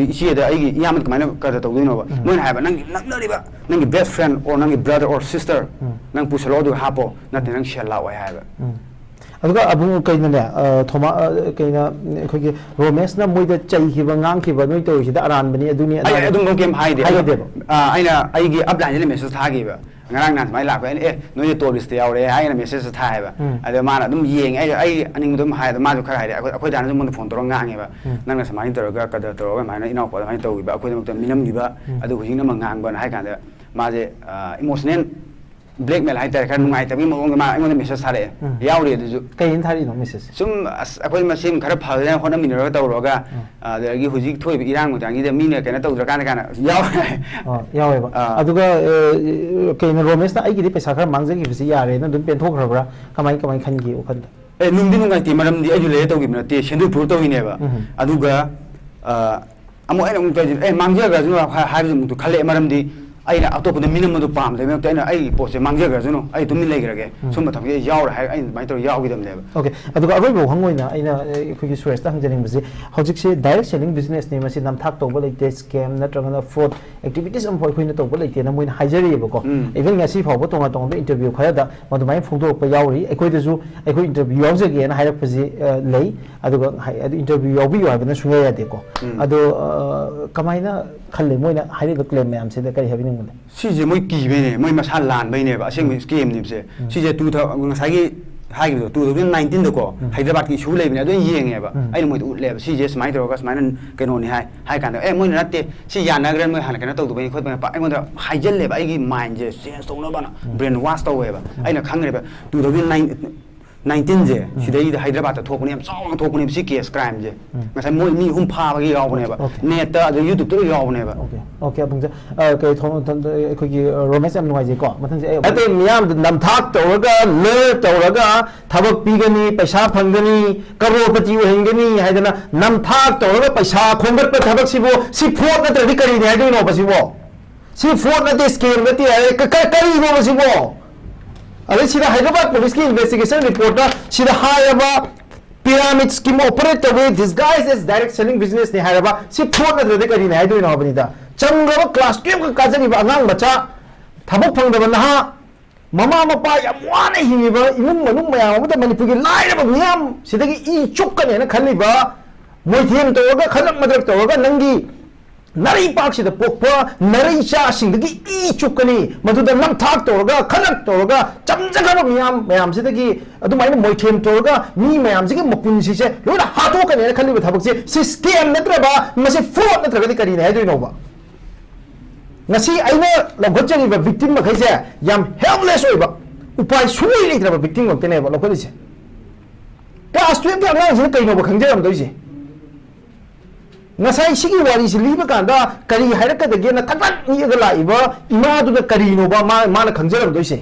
ꯎꯝ꯫ ꯃꯣꯏꯅ ꯍꯥꯏꯕ, "ꯅꯪꯒꯤ ꯅꯛꯅꯔꯤꯕ, ꯅꯪꯒꯤ best friend or ꯅꯪꯒꯤ brother or sister, ꯎꯝ꯫ ꯅꯪ ꯄꯨꯁꯜꯂꯣ, ꯑꯗꯨꯒ ꯍꯥꯞꯄꯣ, ꯅꯠꯇ꯭ꯔꯗꯤ ꯅꯪ ꯁꯦꯜ ꯂꯥꯛꯑꯣꯏ" ꯍꯥꯏꯕ꯫ ꯎꯝ꯫ ꯑꯗꯨꯒ ꯑꯕꯨꯡ ꯀꯩꯅꯣꯅꯦ, ꯑ, ꯊꯣꯃꯥ-, ꯑ, ꯀꯩꯅꯣ, ꯑꯩꯈꯣꯏꯒꯤ ꯔꯣꯃꯦꯁꯅ ꯃꯣꯏꯗ ꯆꯩꯈꯤꯕ, ꯉꯥꯡꯈꯤꯕ, "ꯅꯣꯏ ꯇꯧꯔꯤꯁꯤꯗ ꯑꯔꯥꯟꯕꯅꯤ, ꯑꯗꯨꯅꯤ, ꯑꯩ ꯑꯗꯥꯅꯤ"? ꯑꯗꯨꯝꯕ ꯀꯩꯝ ꯍꯥꯏꯗꯦ꯫ ꯑꯗꯣ, ꯍꯥꯏꯗꯦꯕ? ꯑ, ꯑꯩꯅ ꯑꯩꯒꯤ ꯑꯞꯂꯥꯏꯟꯁꯤꯗ ꯃꯦꯁꯦꯖ ꯊꯥꯈꯤꯕ꯫ ꯉꯔꯥꯡ ꯅꯍꯥꯟ ꯁꯨꯃꯥꯏꯅ ꯂꯥꯛꯄ, ꯑꯩꯅ, "ꯑꯦ, ꯅꯣꯏꯁꯦ ꯇꯣꯞ ꯂꯤꯁꯇ ꯌꯥꯎꯔꯦ" ꯍꯥꯏꯅ ꯃꯦꯁꯦꯖ ꯊꯥꯏꯌꯦꯕ꯫ ꯎꯝ꯫ ꯑꯗ ꯃꯥꯅ ꯑꯗꯨꯝ ꯌꯦꯡꯉꯦ, ꯑꯩ, ꯑꯩ ꯑꯅꯤꯡꯕꯗꯣ ꯑꯗꯨꯝ ꯍꯥꯏ꯫ ꯑꯗꯣ ꯃꯥꯁꯨ ꯈꯔ ꯍꯥꯏꯔꯦ꯫ ꯑꯩꯈꯣꯏ, ꯑꯩꯈꯣꯏ ꯗꯥꯅꯁꯨ ꯑꯩꯉꯣꯟꯗ ꯐꯣꯟ ꯇꯧꯔꯒ ꯉꯥꯡꯉꯦꯕ, ꯎꯝ꯫ "ꯅꯪꯅ ꯁꯨꯃꯥꯏꯅ ꯇꯧꯔꯒ ꯀꯗꯔ ꯇꯧꯔꯒ ꯑꯗꯨꯃꯥꯏꯅ ꯏꯅꯥꯎꯄꯥꯗ ꯑꯗꯨꯃꯥꯏꯅ ꯇꯧꯈꯤꯕ, ꯑꯩꯈꯣꯏꯗꯃꯛꯇ ꯃꯤꯅꯝꯈꯤꯕ, ꯎꯝ꯫ ꯑꯗꯨ ꯍꯧꯖꯤꯛꯅ ꯑꯃꯨꯛ ꯉꯥꯡꯕꯅ" ꯍꯥꯏ ꯀꯥꯟꯗ, ꯃꯥꯁꯦ, ꯑ, emotional blackmail ꯍꯥꯏꯇꯥꯔꯦ, ꯈꯔ ꯅꯨꯡꯉꯥꯏꯇꯕꯒꯤ ꯃꯑꯣꯡꯗ ꯃꯥ ꯑꯩꯉꯣꯟꯗ ꯃꯦꯁꯦꯖ ꯊꯥꯔꯛꯑꯦ꯫ ꯎꯝ꯫ ꯌꯥꯎꯔꯤ ꯑꯗꯨꯁꯨ꯫ ꯀꯩꯅ ꯊꯥꯔꯛꯏꯅꯣ ꯃꯦꯁꯦꯖ? ꯁꯨꯝ, ꯑꯁ, ꯑꯩꯈꯣꯏ ꯃꯁꯦꯟ ꯈꯔ ꯐꯖꯅ ꯍꯣꯠꯅꯃꯤꯟꯅꯔꯒ ꯇꯧꯔꯒ, ꯎꯝ꯫ ꯑꯗꯒꯤ ꯍꯧꯖꯤꯛ ꯊꯣꯛꯏꯕ ꯏꯔꯥꯡ ꯃꯇꯥꯡꯁꯤꯗ ꯃꯤꯅ ꯀꯩꯅꯣ ꯇꯧꯗ꯭ꯔꯀꯥꯟꯗ ꯀꯥꯏꯅ ꯌꯥꯎꯔꯦ꯫ ꯑꯣ, ꯌꯥꯎꯋꯦꯕ꯫ ꯑꯥ꯫ ꯑꯗꯨꯒ, ꯑ, ꯀꯩꯅꯣ, ꯔꯣꯃꯦꯁꯅ "ꯑꯩꯒꯤꯗꯤ ꯄꯩꯁꯥ ꯈꯔ ꯃꯥꯡꯖꯈꯤꯕꯁꯤ ꯌꯥꯔꯦꯅ ꯑꯗꯨꯝ ꯄꯦꯟꯊꯣꯛꯈ꯭ꯔꯕ꯭ꯔꯥ?" ꯀꯃꯥꯏ, ꯀꯃꯥꯏ ꯈꯟꯒꯦ ꯋꯥꯈꯜꯗ? ꯑꯦ, ꯅꯨꯡꯗꯤ ꯅꯨꯡꯉꯥꯏꯇꯦ, ꯃꯔꯝꯗꯤ ꯑꯩꯁꯨ ꯂꯩꯔ ꯇꯧꯈꯤꯕ ꯅꯠꯇꯦ, ꯁꯦꯟꯗꯣꯏ ꯄꯨꯔ ꯇꯧꯔꯤꯅꯦꯕ꯫ ꯎꯝ꯫ ꯑꯗꯨꯒ, ꯑ, ꯑꯃꯨꯛ ꯑꯩꯅ ꯑꯃꯨꯛ ꯇꯧꯔꯤꯁꯦ, "ꯑꯦ, ꯃꯥꯡꯖꯈ꯭ꯔꯁꯅꯨ" ꯍꯥꯏ-, ꯍꯥꯏꯕꯁꯨ ꯑꯃꯨꯛꯇ ꯈꯜꯂꯛꯑꯦ, ꯃꯔꯝꯗꯤ ꯑꯩꯅ ꯑꯇꯣꯞꯄꯗ ꯃꯤꯅꯝꯕꯗꯣ ꯄꯥꯝꯗꯕꯩ ꯃꯍꯨꯠꯇ ꯑꯩꯅ ꯑꯩꯒꯤ ꯄꯣꯠꯁꯦ ꯃꯥꯡꯖꯈ꯭ꯔꯁꯅꯨ, ꯑꯩ ꯇꯨꯃꯤꯟ ꯂꯩꯈ꯭ꯔꯒꯦ, ꯁꯨꯝꯕ ꯊꯕꯛꯁꯦ ꯌꯥꯎꯔꯦ ꯍꯥꯏꯔꯒ ꯑꯩꯅ ꯑꯗꯨꯃꯥꯏꯅ ꯇꯧꯔꯒ ꯌꯥꯎꯈꯤꯗꯕꯅꯦꯕ꯫ ꯑꯣꯀꯦ, ꯑꯗꯨꯒ ꯑꯔꯣꯏꯕ ꯋꯥꯍꯪ ꯑꯣꯏꯅ ꯑꯩꯅ ꯑꯩꯈꯣꯏꯒꯤ ꯁꯨꯔꯦꯁꯇ ꯍꯪꯖꯅꯤꯡꯕꯁꯦ, ꯍꯧꯖꯤꯛꯁꯦ ꯗꯥꯏꯔꯦꯛ ꯁꯦꯂꯤꯡ ꯕꯤꯖꯤꯅꯦꯁꯅꯦ, ꯃꯁꯤ ꯅꯝꯊꯥꯛ ꯇꯧꯕ ꯂꯩꯇꯦ, ꯁ꯭ꯀꯦꯝ ꯅꯠꯇ꯭ꯔꯒꯅ ꯐ꯭ꯔꯣꯗ ꯑꯦꯛꯇꯤꯚꯤꯇꯤꯁ ꯑꯃꯐꯥꯎ ꯑꯩꯈꯣꯏꯅ ꯇꯧꯕ ꯂꯩꯇꯦꯅ ꯃꯣꯏꯅ ꯍꯥꯏꯖꯔꯤꯑꯕꯀꯣ꯫ ꯎꯝ꯫ ꯏꯚꯟ ꯉꯁꯤ ꯐꯥꯎꯕ ꯇꯣꯉꯥꯟ ꯇꯣꯉꯥꯟꯕ ꯏꯟꯇꯔꯚ꯭ꯌꯨ ꯈꯔꯗ ꯃꯗꯨꯃꯥꯏꯅ ꯐꯣꯡꯗꯣꯔꯛꯄ ꯌꯥꯎꯔꯤ꯫ ꯑꯩꯈꯣꯏꯗꯁꯨ ꯑꯩꯈꯣꯏ ꯏꯟꯇꯔꯚ꯭ꯌꯨ ꯌꯥꯎꯖꯒꯦꯅ ꯍꯥꯏꯔꯛꯄꯁꯤ ꯑ, ꯂꯩ꯫ ꯑꯗꯨꯒ ꯍꯥꯏ-, ꯑꯗꯨ ꯏꯟꯇꯔꯚ꯭ꯌꯨ ꯌꯥꯎꯕꯤꯌꯨ ꯍꯥꯏꯕꯅ ꯁꯨꯡꯌꯥ ꯌꯥꯗꯦꯀꯣ꯫ ꯎꯝ꯫ ꯑꯗꯣ ꯑ, ꯀꯃꯥꯏꯅ ꯈꯜꯂꯤ ꯃꯣꯏꯅ ꯍꯥꯏꯔꯤꯕ ꯀ꯭ꯂꯦꯝ ꯃꯌꯥꯝꯁꯤꯗ? ꯀꯔꯤ ꯍꯥꯏꯕꯤꯅꯤꯡꯕ ꯂꯩ? ꯁꯤꯁꯦ ꯃꯣꯏ ꯀꯤꯕꯩꯅꯦ, ꯃꯣꯏ ꯃꯁꯥ ꯂꯥꯟꯕꯩꯅꯦꯕ, ꯑꯁꯦꯡꯕ ꯁ꯭ꯀꯦꯝꯅꯦꯕꯁꯦ꯫ ꯁꯤꯁꯦ ꯇꯨ ꯊꯥꯎ-, ꯉꯁꯥꯏꯒꯤ ꯍꯥꯏꯈꯤꯕꯗꯣ, ꯇꯨ ꯊꯥꯎꯖꯟ ꯅꯥꯏꯟꯇꯤꯟꯗꯀꯣ ꯍꯥꯏꯗ꯭ꯔꯕꯥꯗꯀꯤ ꯏꯁꯨ ꯂꯩꯕꯅꯦ, ꯑꯗꯨ ꯑꯩꯅ ꯌꯦꯡꯉꯦꯕ꯫ ꯑꯩꯅ ꯃꯣꯏꯗ ꯎꯠꯂꯦꯕ, ꯁꯤꯁꯦ ꯁꯨꯃꯥꯏꯅ ꯇꯧꯔꯒ ꯁꯨꯃꯥꯏꯅ ꯀꯩꯅꯣꯅꯤ ꯍꯥꯏ, ꯍꯥꯏ ꯀꯥꯟꯗ, "ꯑꯦ, ꯃꯣꯏꯅ ꯅꯠꯇꯦ, ꯁꯤ ꯌꯥꯅꯈ꯭ꯔꯦ, ꯃꯣꯏ ꯍꯥꯟꯅ ꯀꯩꯅꯣ ꯇꯧꯗꯕꯩꯅꯤ ꯈꯣꯠꯄꯅꯤ", ꯄ-, ꯑꯩꯉꯣꯟꯗ ꯍꯥꯏꯖꯜꯂꯦꯕ, ꯑꯩꯒꯤ ꯃꯥꯏꯟꯁꯦ ꯆꯦꯟꯖ ꯇꯧꯅꯕꯅ ꯕ꯭ꯔꯦꯟ ꯋꯥꯁ ꯇꯧꯋꯦꯕ꯫ ꯑꯩꯅ ꯈꯪꯈ꯭ꯔꯦꯕ, ꯇꯨ ꯊꯥꯎꯖꯟ ꯅꯥꯏꯟꯇꯤꯟꯁꯦ ꯁꯤꯗꯩꯗ ꯍꯥꯏꯗ꯭ꯔꯕꯥꯗꯇ ꯊꯣꯛꯄꯅꯦ, ꯌꯥꯝ ꯆꯥꯎꯅ ꯊꯣꯛꯄꯅꯦꯕ ꯁꯤ ꯀꯦꯁ ꯀ꯭ꯔꯥꯏꯝꯁꯦ꯫ ꯉꯁꯥꯏ ꯃꯣꯏ ꯃꯤ ꯑꯍꯨꯝ ꯐꯥꯕꯒꯤ ꯌꯥꯎꯕꯅꯦꯕ, Okay. ꯅꯦꯠꯇ ꯑꯗꯩ ꯌꯨꯇ꯭ꯌꯨꯕꯇ ꯂꯣꯏ ꯌꯥꯎꯕꯅꯦꯕ꯫ ꯑꯣꯀꯦ, ꯑꯣꯀꯦ, ꯑꯕꯨꯡꯖꯥ, ꯑ, ꯀꯩ ꯊꯣꯡ-, ꯊꯣꯡ-, ꯑꯩꯈꯣꯏꯒꯤ, ꯑ, ꯔꯣꯃꯦꯁ, ꯌꯥꯝ ꯅꯨꯡꯉꯥꯏꯖꯩꯀꯣ꯫ ꯃꯊꯪꯁꯦ ꯑꯩ ꯑꯇꯩ ꯃꯤꯌꯥꯝꯗ ꯅꯝꯊꯥꯛ ꯇꯧꯔꯒ, ꯂꯔ ꯇꯧꯔꯒ ꯊꯕꯛ ꯄꯤꯒꯅꯤ, ꯄꯩꯁꯥ ꯐꯪꯒꯅꯤ, ꯀꯔꯣꯔꯄꯇꯤ ꯑꯣꯏꯍꯟꯒꯅꯤ ꯍꯥꯏꯗꯅ ꯅꯝꯊꯥꯛ ꯇꯧꯔꯒ ꯄꯩꯁꯥ ꯈꯣꯝꯒꯠꯄ ꯊꯕꯛꯁꯤꯕꯨ ꯁꯤ ꯐ꯭ꯔꯣꯗ ꯅꯠꯇ꯭ꯔꯗꯤ ꯀꯔꯤꯅꯤ ꯍꯥꯏꯗꯣꯏꯅꯣꯕ ꯁꯤꯕꯣ? ꯁꯤ ꯐ꯭ꯔꯣꯗ ꯅꯠꯇꯦ, ꯁ꯭ꯀꯦꯝ ꯅꯠꯇꯦ ꯍꯥꯏꯔꯦ꯫ ꯀ-, ꯀ-, ꯀꯔꯤꯅꯣꯕ ꯁꯤꯕꯣ? ꯑꯗꯩ ꯁꯤꯗ ꯍꯥꯏꯗ꯭ꯔꯕꯥꯗ ꯄꯨꯂꯤꯁꯀꯤ ꯏꯟꯚꯦꯁꯇꯤꯒꯦꯁꯟ ꯔꯤꯄꯣꯔꯠꯇ ꯁꯤꯗ ꯍꯥꯏꯔꯕ ꯄꯤꯔꯥꯃꯤꯗ ꯁ꯭ꯀꯤꯝ ꯑꯣꯄꯔꯦꯠ ꯇꯧꯋꯦ, ꯗꯤꯁꯒꯥꯏꯁ ꯑꯦꯁ ꯗꯥꯏꯔꯦꯛ ꯁꯦꯂꯤꯡ ꯕꯤꯖꯤꯅꯦꯁꯅꯤ ꯍꯥꯏꯔꯕ, ꯁꯤ ꯐ꯭ꯔꯣꯗ ꯅꯠꯇ꯭ꯔꯗꯤ ꯀꯔꯤꯅꯤ ꯍꯥꯏꯗꯣꯏꯅꯣ ꯍꯥꯏꯕꯅꯤꯗ꯫ ꯆꯝꯈ꯭ꯔꯕ ꯀ꯭ꯂꯥꯁ ꯇꯨꯌꯦꯜꯐꯀ ꯀꯥꯖꯔꯤꯕ ꯑꯉꯥꯡ ꯃꯆꯥ, ꯊꯕꯛ ꯐꯪꯗꯕ ꯅꯍꯥ, ꯃꯃꯥ ꯃꯄꯥ ꯌꯥꯝ ꯋꯥꯅ ꯍꯤꯡꯉꯤꯕ ꯏꯃꯨꯡ ꯃꯅꯨꯡ ꯃꯌꯥꯝ ꯑꯃꯗ ꯃꯅꯤꯄꯨꯔꯒꯤ ꯂꯥꯏꯔꯕ ꯃꯤꯌꯥꯝ ꯁꯤꯗꯒꯤ ꯏ ꯆꯨꯞꯀꯅꯦꯅ ꯈꯜꯂꯤꯕ, ꯃꯣꯏꯊꯦꯝ ꯇꯧꯔꯒ ꯈꯗ꯭ꯔꯛ ꯃꯗ꯭ꯔꯛ ꯇꯧꯔꯒ ꯅꯪꯒꯤ ꯅꯔꯩꯄꯥꯛꯁꯤꯗ ꯄꯣꯛꯄ ꯅꯔꯩꯆꯥꯁꯤꯡꯗꯒꯤ ꯏ ꯆꯨꯞꯀꯅꯤ, ꯃꯗꯨꯗ ꯅꯝꯊꯥꯛ ꯇꯧꯔꯒ, ꯈꯗ꯭ꯔꯛ ꯇꯧꯔꯒ, ꯆꯝꯖꯈ꯭ꯔꯕ ꯃꯤꯌꯥꯝ ꯃꯌꯥꯝꯁꯤꯗꯒꯤ ꯑꯗꯨꯃꯥꯏꯅ ꯃꯣꯏꯊꯦꯝ ꯇꯧꯔꯒ ꯃꯤ ꯃꯌꯥꯝꯁꯤꯒꯤ ꯃꯄꯨꯟꯁꯤꯁꯦ ꯂꯣꯏꯅ ꯍꯥꯠꯇꯣꯛꯀꯅꯦꯅ ꯈꯜꯂꯤꯕ ꯊꯕꯛꯁꯦ, ꯁꯤ ꯁ꯭ꯀꯦꯝ ꯅꯠꯇ꯭ꯔꯕ ꯃꯁꯤ ꯐ꯭ꯔꯣꯗ ꯅꯠꯇ꯭ꯔꯒꯗꯤ ꯀꯔꯤꯅꯤ ꯍꯥꯏꯗꯣꯏꯅꯣꯕ? ꯉꯁꯤ ꯑꯩꯅ ꯂꯧꯈꯠꯆꯔꯤꯕ ꯚꯤꯛꯇꯤꯝ ꯃꯈꯩꯁꯦ ꯌꯥꯝ ꯍꯦꯜꯞꯂꯦꯁ ꯑꯣꯏꯕ, ꯎꯄꯥꯏ ꯁꯨꯡꯂꯩ ꯂꯩꯇ꯭ꯔꯕ ꯚꯤꯛꯇꯤꯝ ꯉꯥꯛꯇꯅꯦꯕ ꯂꯧꯈꯠꯂꯤꯁꯦ꯫ ꯀ꯭ꯂꯥꯁ ꯇꯨꯌꯦꯜꯐꯀꯤ ꯑꯉꯥꯡꯁꯤꯅ ꯀꯩꯅꯣꯕ ꯈꯪꯖꯔꯝꯗꯣꯏꯁꯦ? ꯉꯁꯥꯏ ꯁꯤꯒꯤ ꯋꯥꯔꯤꯁꯤ ꯂꯤꯕ ꯀꯥꯟꯗ ꯀꯔꯤ ꯍꯥꯏꯔꯛꯀꯗꯒꯦꯅ ꯊꯛꯂꯛ ꯅꯤꯛꯑꯒ ꯂꯥꯛꯏꯕ ꯏꯃꯥꯗꯨꯅ ꯀꯔꯤꯅꯣꯕ ꯃꯥ-, ꯃꯥꯅ ꯈꯪꯖꯔꯝꯗꯣꯏꯁꯦ?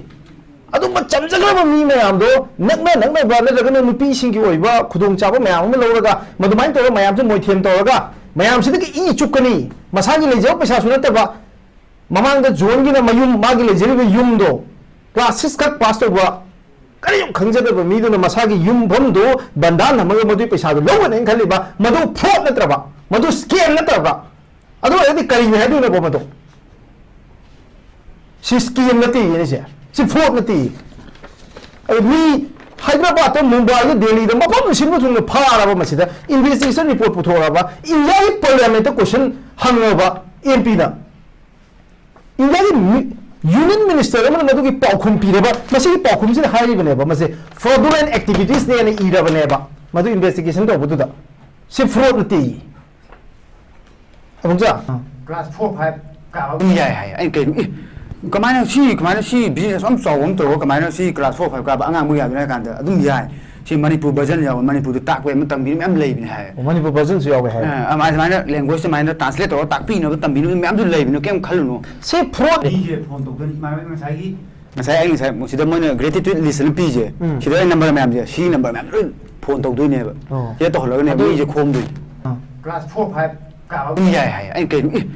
ꯑꯗꯨꯝꯕ ꯆꯝꯖꯈ꯭ꯔꯕ ꯃꯤ ꯃꯌꯥꯝꯗꯣ ꯅꯛꯅ ꯅꯛꯅꯕ ꯅꯠꯇ꯭ꯔꯒꯅ ꯅꯨꯄꯤꯁꯤꯡꯒꯤ ꯑꯣꯏꯕ ꯈꯨꯗꯣꯡꯆꯥꯕ ꯃꯌꯥꯝ ꯑꯃ ꯂꯧꯔꯒ ꯃꯗꯨꯃꯥꯏꯅ ꯇꯧꯔꯒ ꯃꯌꯥꯝꯁꯦ ꯃꯣꯏꯊꯦꯝ ꯇꯧꯔꯒ ꯃꯌꯥꯝꯁꯤꯗꯒꯤ ꯏ ꯆꯨꯞꯀꯅꯤ, ꯃꯁꯥꯒꯤ ꯂꯩꯖꯕ ꯄꯩꯁꯥꯁꯨ ꯅꯠꯇꯕ, ꯃꯃꯥꯡꯗ ꯖꯣꯟꯒꯤꯅ ꯃꯌꯨꯝ, ꯃꯥꯒꯤ ꯂꯩꯖꯔꯤꯕ ꯌꯨꯝꯗꯣ, ꯀ꯭ꯂꯥꯁ ꯁꯤꯛꯁ ꯈꯛ ꯄꯥꯁ ꯇꯧꯕ, ꯀꯔꯤꯝ ꯈꯪꯖꯗꯕ ꯃꯤꯗꯨꯅ ꯃꯁꯥꯒꯤ ꯌꯨꯝꯐꯝꯗꯣ ꯕꯟꯗꯥꯟ ꯊꯝꯃꯒ ꯃꯗꯨꯒꯤ ꯄꯩꯁꯥꯗꯣ ꯂꯧꯒꯅꯦꯅ ꯈꯜꯂꯤꯕ, ꯃꯗꯨ ꯐ꯭ꯔꯣꯗ ꯅꯠꯇ꯭ꯔꯕ? ꯃꯗꯨ ꯁ꯭ꯀꯦꯝ ꯅꯠꯇ꯭ꯔꯕ? ꯑꯗꯨ ꯑꯣꯏꯔꯒꯗꯤ ꯀꯔꯤꯅꯤ ꯍꯥꯏꯗꯣꯏꯅꯣꯕ ꯃꯗꯨ? ꯁꯤ ꯁ꯭ꯀꯦꯝ ꯅꯠꯇꯦ ꯌꯦꯅꯤꯁꯦ, ꯁꯤ ꯐ꯭ꯔꯣꯗ ꯅꯠꯇꯦ꯫ ꯑꯩ ꯃꯤ ꯍꯥꯏꯗ꯭ꯔꯕꯥꯗꯇ, ꯃꯨꯝꯕꯥꯏꯗ, ꯗꯦꯜꯂꯤꯗ ꯃꯐꯝ ꯁꯤꯟꯕ ꯊꯨꯡꯅ ꯐꯥꯔꯕ, ꯃꯁꯤꯗ ꯏꯟꯚꯦꯁꯇꯤꯒꯦꯁꯟ ꯔꯤꯄꯣꯔꯠ ꯄꯨꯊꯣꯔꯛꯑꯕ, ꯏꯟꯗꯤꯌꯥꯒꯤ ꯄꯥꯔꯂꯤꯌꯥꯃꯦꯟꯠꯇ ꯀꯣꯏꯁꯟ ꯍꯪꯉꯕ ꯑꯦꯝ ꯄꯤꯅ, ꯏꯟꯗꯤꯌꯥꯒꯤ ꯃꯤ-, ꯌꯨꯅꯤꯌꯟ ꯃꯤꯅꯤꯁꯇꯔ ꯑꯃꯅ ꯃꯗꯨꯒꯤ ꯄꯥꯎꯈꯨꯝ ꯄꯤꯔꯕ, ꯃꯁꯤꯒꯤ ꯄꯥꯎꯈꯨꯝꯁꯤꯗ ꯍꯥꯏꯔꯤꯕꯅꯦꯕ, ꯃꯁꯤ ꯐ꯭ꯔꯣꯗꯨꯂꯦꯟ ꯑꯦꯛꯇꯤꯚꯤꯇꯤꯁꯅꯦꯅ ꯏꯔꯕꯅꯦꯕ ꯃꯗꯨ ꯏꯟꯚꯦꯁꯇꯤꯒꯦꯁꯟ ꯇꯧꯕꯗꯨꯗ꯫ ꯁꯤ ꯐ꯭ꯔꯣꯗ ꯅꯠꯇꯦ꯫ ꯑꯕꯨꯡꯆꯥ꯫ ꯀ꯭ꯂꯥꯁ ꯐꯣꯔ ꯐꯥꯏꯚ ꯀꯥꯕ ꯑꯗꯨꯝ ꯌꯥꯏ ꯍꯥꯏ꯫ ꯑꯩꯅ ꯀꯩꯅꯣ, ꯑꯦ, ꯀꯃꯥꯏꯅ ꯁꯤ, ꯀꯃꯥꯏꯅ ꯁꯤ ꯕꯤꯖꯤꯅꯦꯁ ꯑꯃ ꯆꯥꯎꯕ ꯑꯃ ꯇꯧꯔꯒ ꯀꯃꯥꯏꯅ ꯁꯤ ꯀ꯭ꯂꯥꯁ ꯐꯣꯔ ꯐꯥꯏꯚ ꯀꯥꯕ ꯑꯉꯥꯡꯕꯨ ꯌꯥꯗꯣꯏꯅꯣ ꯍꯥꯏ ꯀꯥꯟꯗ ꯑꯗꯨꯝ ꯌꯥꯏ꯫ ꯁꯤ ꯃꯅꯤꯄꯨꯔ ꯚꯔꯖꯟ ꯌꯥꯎꯕ, ꯃꯅꯤꯄꯨꯔꯗ ꯇꯥꯛꯄ ꯑꯃ ꯇꯝꯕꯤꯕ ꯃꯌꯥꯝ ꯂꯩꯕꯅꯦ ꯍꯥꯏ꯫ ꯑꯣ, ꯃꯅꯤꯄꯨꯔ ꯚꯔꯖꯟꯁꯨ ꯌꯥꯎꯋꯦ ꯍꯥꯏ꯫ ꯑ, ꯑꯗꯨꯃꯥꯏꯅ, ꯑꯗꯨꯃꯥꯏꯅ ꯂꯦꯡꯒ꯭ꯋꯦꯖ ꯑꯗꯨꯃꯥꯏꯅ ꯇ꯭ꯔꯥꯟꯁꯂꯦꯠ ꯇꯧꯔꯒ ꯇꯥꯛꯄꯤꯅꯕ ꯇꯝꯕꯤꯅꯕ ꯃꯌꯥꯝꯁꯨ ꯂꯩꯕꯅꯦ, ꯀꯩꯝ ꯈꯜꯂꯨꯅꯨ꯫ ꯁꯤ ꯐ꯭ꯔꯣꯗ꯫ ꯃꯤꯁꯦ ꯐꯣꯟ ꯇꯧꯗꯣꯏꯅꯤ, ꯏꯃꯥꯟꯅꯕ ꯉꯁꯥꯏꯒꯤ ꯉꯁꯥꯏ ꯑꯩ ꯉꯁꯥꯏ ꯁꯤꯗ ꯃꯣꯏꯅ ꯒ꯭ꯔꯦꯇꯤꯇ꯭ꯌꯨꯠ ꯂꯤꯁ ꯑꯅ ꯄꯤꯁꯦ, ꯎꯝ꯫ ꯁꯤꯗ ꯑꯩ ꯅꯝꯕꯔ ꯃꯌꯥꯝꯁꯦ, ꯁꯤ ꯅꯝꯕꯔ ꯃꯌꯥꯝ ꯂꯣꯏ ꯐꯣꯟ ꯇꯧꯗꯣꯏꯅꯦꯕ꯫ ꯑꯣ꯫ ꯁꯤꯗ ꯇꯧꯍꯜꯂꯒꯅꯦ ꯑꯗꯨ ꯃꯤꯁꯦ ꯈꯣꯝꯗꯣꯏꯅꯦ꯫ ꯑꯥ꯫ ꯀ꯭ꯂꯥꯁ ꯐꯣꯔ ꯐꯥꯏꯚ ꯀꯥꯕ ꯑꯗꯨꯝ ꯌꯥꯏ ꯍꯥꯏ꯫ ꯑꯩꯅ ꯀꯩꯅꯣ, ꯑꯦ,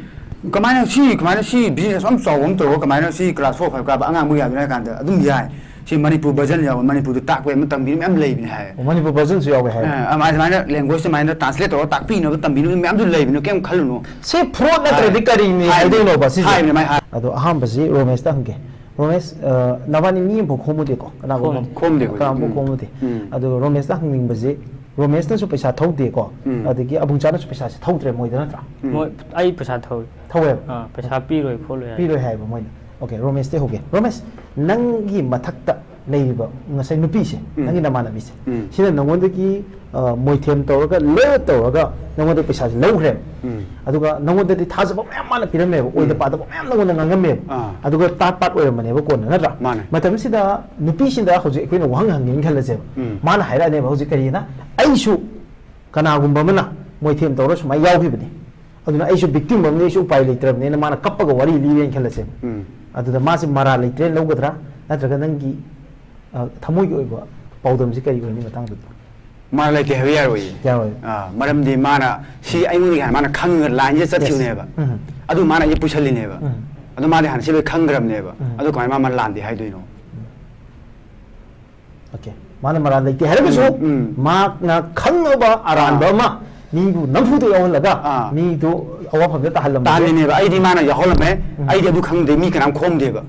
ꯀꯃꯥꯏꯅ ꯁꯤ, ꯀꯃꯥꯏꯅ ꯁꯤ ꯕꯤꯖꯤꯅꯦꯁ ꯑꯃ ꯆꯥꯎꯕ ꯑꯃ ꯇꯧꯔꯒ ꯀꯃꯥꯏꯅ ꯁꯤ ꯀ꯭ꯂꯥꯁ ꯐꯣꯔ ꯐꯥꯏꯚ ꯀꯥꯕ ꯑꯉꯥꯡꯕꯨ ꯌꯥꯗꯣꯏꯅꯣ ꯍꯥꯏ ꯀꯥꯟꯗ ꯑꯗꯨꯝ ꯌꯥꯏ꯫ ꯁꯤ ꯃꯅꯤꯄꯨꯔ ꯚꯔꯖꯟ ꯌꯥꯎꯕ, ꯃꯅꯤꯄꯨꯔꯗ ꯇꯥꯛꯄ ꯑꯃ ꯇꯝꯕꯤꯅꯕ ꯃꯌꯥꯝ ꯂꯩꯕꯅꯦ ꯍꯥꯏ꯫ ꯑꯣ, ꯃꯅꯤꯄꯨꯔ ꯚꯔꯖꯟꯁꯨ ꯌꯥꯎꯋꯦ ꯍꯥꯏ꯫ ꯑ, ꯑꯗꯨꯃꯥꯏꯅ, ꯑꯗꯨꯃꯥꯏꯅ ꯂꯦꯡꯒ꯭ꯋꯦꯖ ꯑꯗꯨꯃꯥꯏꯅ ꯇ꯭ꯔꯥꯟꯁꯂꯦꯠ ꯇꯧꯔꯒ ꯇꯥꯛꯄꯤꯅꯕ ꯇꯝꯕꯤꯅꯕ ꯃꯌꯥꯝꯁꯨ ꯂꯩꯕꯅꯦ, ꯀꯩꯝ ꯈꯜꯂꯨꯅꯨ꯫ ꯁꯤ ꯐ꯭ꯔꯣꯗ ꯅꯠꯇ꯭ꯔꯗꯤ ꯍꯥꯏ-, ꯀꯔꯤꯅꯤ ꯍꯥꯏꯕꯅꯦ꯫ ꯍꯥꯏꯗꯣꯏꯅꯣꯕ ꯁꯤꯁꯦ? ꯍꯥꯏꯕꯅꯦ, ꯃꯥꯏ ꯍꯥꯏ-, ꯑꯗꯣ ꯑꯍꯥꯟꯕꯁꯤ ꯔꯣꯃꯦꯁꯇ ꯍꯪꯒꯦ꯫ ꯔꯣꯃꯦꯁ, ꯑ, ꯅꯕꯥꯅꯤ ꯃꯤ ꯑꯃꯐꯥꯎ ꯈꯣꯝꯃꯨꯗꯦꯀꯣ? ꯀꯅꯥꯒꯨꯝꯕ ꯈꯣꯝ-, ꯈꯣꯝꯗꯦ ꯑꯩꯈꯣꯏ꯫ ꯀꯅꯥꯒꯨꯝꯕ ꯎꯝ꯫ ꯈꯣꯝꯃꯨꯗꯦ꯫ ꯎꯝ꯫ ꯑꯗꯣ ꯔꯣꯃꯦꯁꯇ ꯍꯪꯅꯤꯡꯕꯁꯤ, ꯔꯣꯃꯦꯁꯅꯁꯨ ꯄꯩꯁꯥ ꯊꯧꯗꯦꯀꯣ? ꯎꯝ꯫ ꯑꯗꯒꯤ ꯑꯕꯨꯡꯆꯥꯅꯁꯨ ꯄꯩꯁꯥꯁꯦ ꯊꯧꯗ꯭ꯔꯦ ꯃꯣꯏꯗ, ꯅꯠꯇ꯭ꯔꯥ? ꯎꯝ꯫ ꯃꯣꯏ, ꯑꯩ ꯄꯩꯁꯥ ꯊꯧꯏ꯫ ꯊꯧꯋꯦꯕ? ꯑꯥ, ꯄꯩꯁꯥ ꯄꯤꯔꯣꯏ ꯈꯣꯠꯂꯣꯏ ꯍꯥꯏ꯫ ꯄꯤꯔꯣꯏ ꯍꯥꯏꯌꯦꯕ ꯃꯣꯏꯅ꯫ ꯑꯣꯀꯦ, ꯔꯣꯃꯦꯁꯇꯩ ꯍꯧꯒꯦ꯫ ꯔꯣꯃꯦꯁ, ꯅꯪꯒꯤ ꯃꯊꯛꯇ ꯂꯩꯔꯤꯕ ꯉꯁꯥꯏ ꯅꯨꯄꯤꯁꯦ, ꯎꯝ꯫ ꯅꯪꯒꯤ ꯅꯃꯥꯟꯅꯕꯤꯁꯦ, ꯎꯝ꯫ ꯁꯤꯅ ꯅꯉꯣꯟꯗꯒꯤ, ꯑ, ꯃꯣꯏꯊꯦꯝ ꯇꯧꯔꯒ, ꯂꯦ ꯇꯧꯔꯒ ꯅꯉꯣꯟꯗ ꯄꯩꯁꯥꯁꯦ ꯂꯧꯈ꯭ꯔꯦꯕ꯫ ꯎꯝ꯫ ꯑꯗꯨꯒ ꯅꯉꯣꯟꯗꯗꯤ ꯊꯥꯖꯕ ꯃꯌꯥꯝ ꯃꯥꯅ ꯄꯤꯔꯝꯃꯦꯕ, ꯑꯣꯏꯗ ꯎꯝ꯫ ꯄꯥꯗꯕ ꯃꯌꯥꯝ ꯅꯉꯣꯟꯗ ꯉꯥꯡꯉꯝꯃꯦꯕ꯫ ꯑꯥ꯫ ꯑꯗꯨꯒ ꯊꯥꯔꯗ ꯄꯥꯔꯇꯤ ꯑꯣꯏꯔꯝꯕꯅꯦꯕ ꯀꯣꯟꯅ, ꯅꯠꯇ꯭ꯔꯥ? ꯃꯥꯅꯦ꯫ ꯃꯇꯝꯁꯤꯗ ꯅꯨꯄꯤꯁꯤꯗ ꯍꯧꯖꯤꯛ ꯑꯩꯈꯣꯏꯅ ꯋꯥꯍꯪ ꯍꯪꯒꯦꯅ ꯈꯜꯂꯁꯦꯕ꯫ ꯎꯝ꯫ ꯃꯥꯅ ꯍꯥꯏꯔꯛꯑꯅꯦꯕ ꯍꯧꯖꯤꯛ ꯀꯔꯤꯅ, "ꯑꯩꯁꯨ ꯀꯅꯥꯒꯨꯝꯕ ꯑꯃꯅ ꯃꯣꯏꯊꯦꯝ ꯇꯧꯔ ꯁꯨꯃꯥꯏꯅ ꯌꯥꯎꯈꯤꯕꯅꯤ꯫ ꯑꯗꯨꯅ ꯑꯩꯁꯨ ꯕꯤꯛꯇꯤꯝ ꯑꯃꯅꯤ, ꯑꯩꯁꯨ ꯎꯄꯥꯏ ꯂꯩꯇ꯭ꯔꯕꯅꯤꯅ" ꯃꯥꯅ ꯀꯞꯄꯒ ꯋꯥꯔꯤ ꯂꯤꯔꯦꯅ ꯈꯜꯂꯁꯦꯕ꯫ ꯎꯝ꯫ ꯑꯗꯨꯗ ꯃꯥꯁꯦ ꯃꯔꯥꯜ ꯂꯩꯇ꯭ꯔꯦꯅ ꯂꯧꯒꯗ꯭ꯔꯥ? ꯅꯠꯇ꯭ꯔꯒ ꯅꯪꯒꯤ, ꯑ, ꯊꯃꯣꯏꯒꯤ ꯑꯣꯏꯕ ꯄꯥꯎꯗꯝꯁꯤ ꯀꯔꯤ ꯑꯣꯏꯅꯤ ꯃꯇꯥꯡꯗꯨꯗ? ꯃꯥ ꯂꯩꯇꯦ ꯍꯥꯏꯕ ꯌꯥꯔꯣꯏꯌꯦ꯫ ꯌꯥꯔꯣꯏ꯫ ꯑꯥ, ꯃꯔꯝꯗꯤ ꯃꯥꯅ ꯁꯤ ꯑꯩꯉꯣꯟꯗꯒꯤ ꯍꯥꯟꯅ ꯃꯥꯅ ꯈꯪꯉꯒ ꯂꯥꯏꯟꯁꯦ ꯆꯠꯈꯤꯕꯅꯦꯕ꯫ ꯎꯝ꯫ ꯑꯗꯨ ꯃꯥꯅ ꯑꯩꯁꯦ ꯄꯨꯁꯜꯂꯤꯅꯦꯕ꯫ ꯎꯝ꯫ ꯑꯗꯣ ꯃꯥꯗꯤ ꯍꯥꯟꯅ ꯁꯤ ꯂꯣꯏ ꯈꯪꯈ꯭ꯔꯕꯅꯦꯕ꯫ ꯎꯝ꯫ ꯑꯗꯣ ꯀꯃꯥꯏꯅ ꯃꯥ ꯂꯥꯟꯗꯦ ꯍꯥꯏꯗꯣꯏꯅꯣ? ꯑꯣꯀꯦ꯫ ꯃꯥꯅ ꯃꯔꯥꯜ ꯂꯩꯇꯦ ꯍꯥꯏꯔꯒꯁꯨ, ꯎꯝ, ꯎꯝ꯫ ꯃꯍꯥꯛꯅ ꯈꯪꯉꯕ ꯑꯔꯥꯟꯕ ꯑꯥ꯫ ꯑꯃ ꯃꯤꯕꯨ ꯅꯝꯐꯨꯗ ꯌꯥꯎꯍꯜꯂꯒ ꯑꯥ꯫ ꯃꯤꯗꯨ ꯑꯋꯥꯐꯝꯗ ꯇꯥꯍꯜꯂꯝꯕꯗꯣ꯫ ꯇꯥꯍꯜꯂꯤꯅꯦꯕ꯫ ꯑꯩꯗꯤ ꯃꯥꯅ ꯌꯥꯎꯍꯜꯂꯝꯃꯦ, ꯎꯝ꯫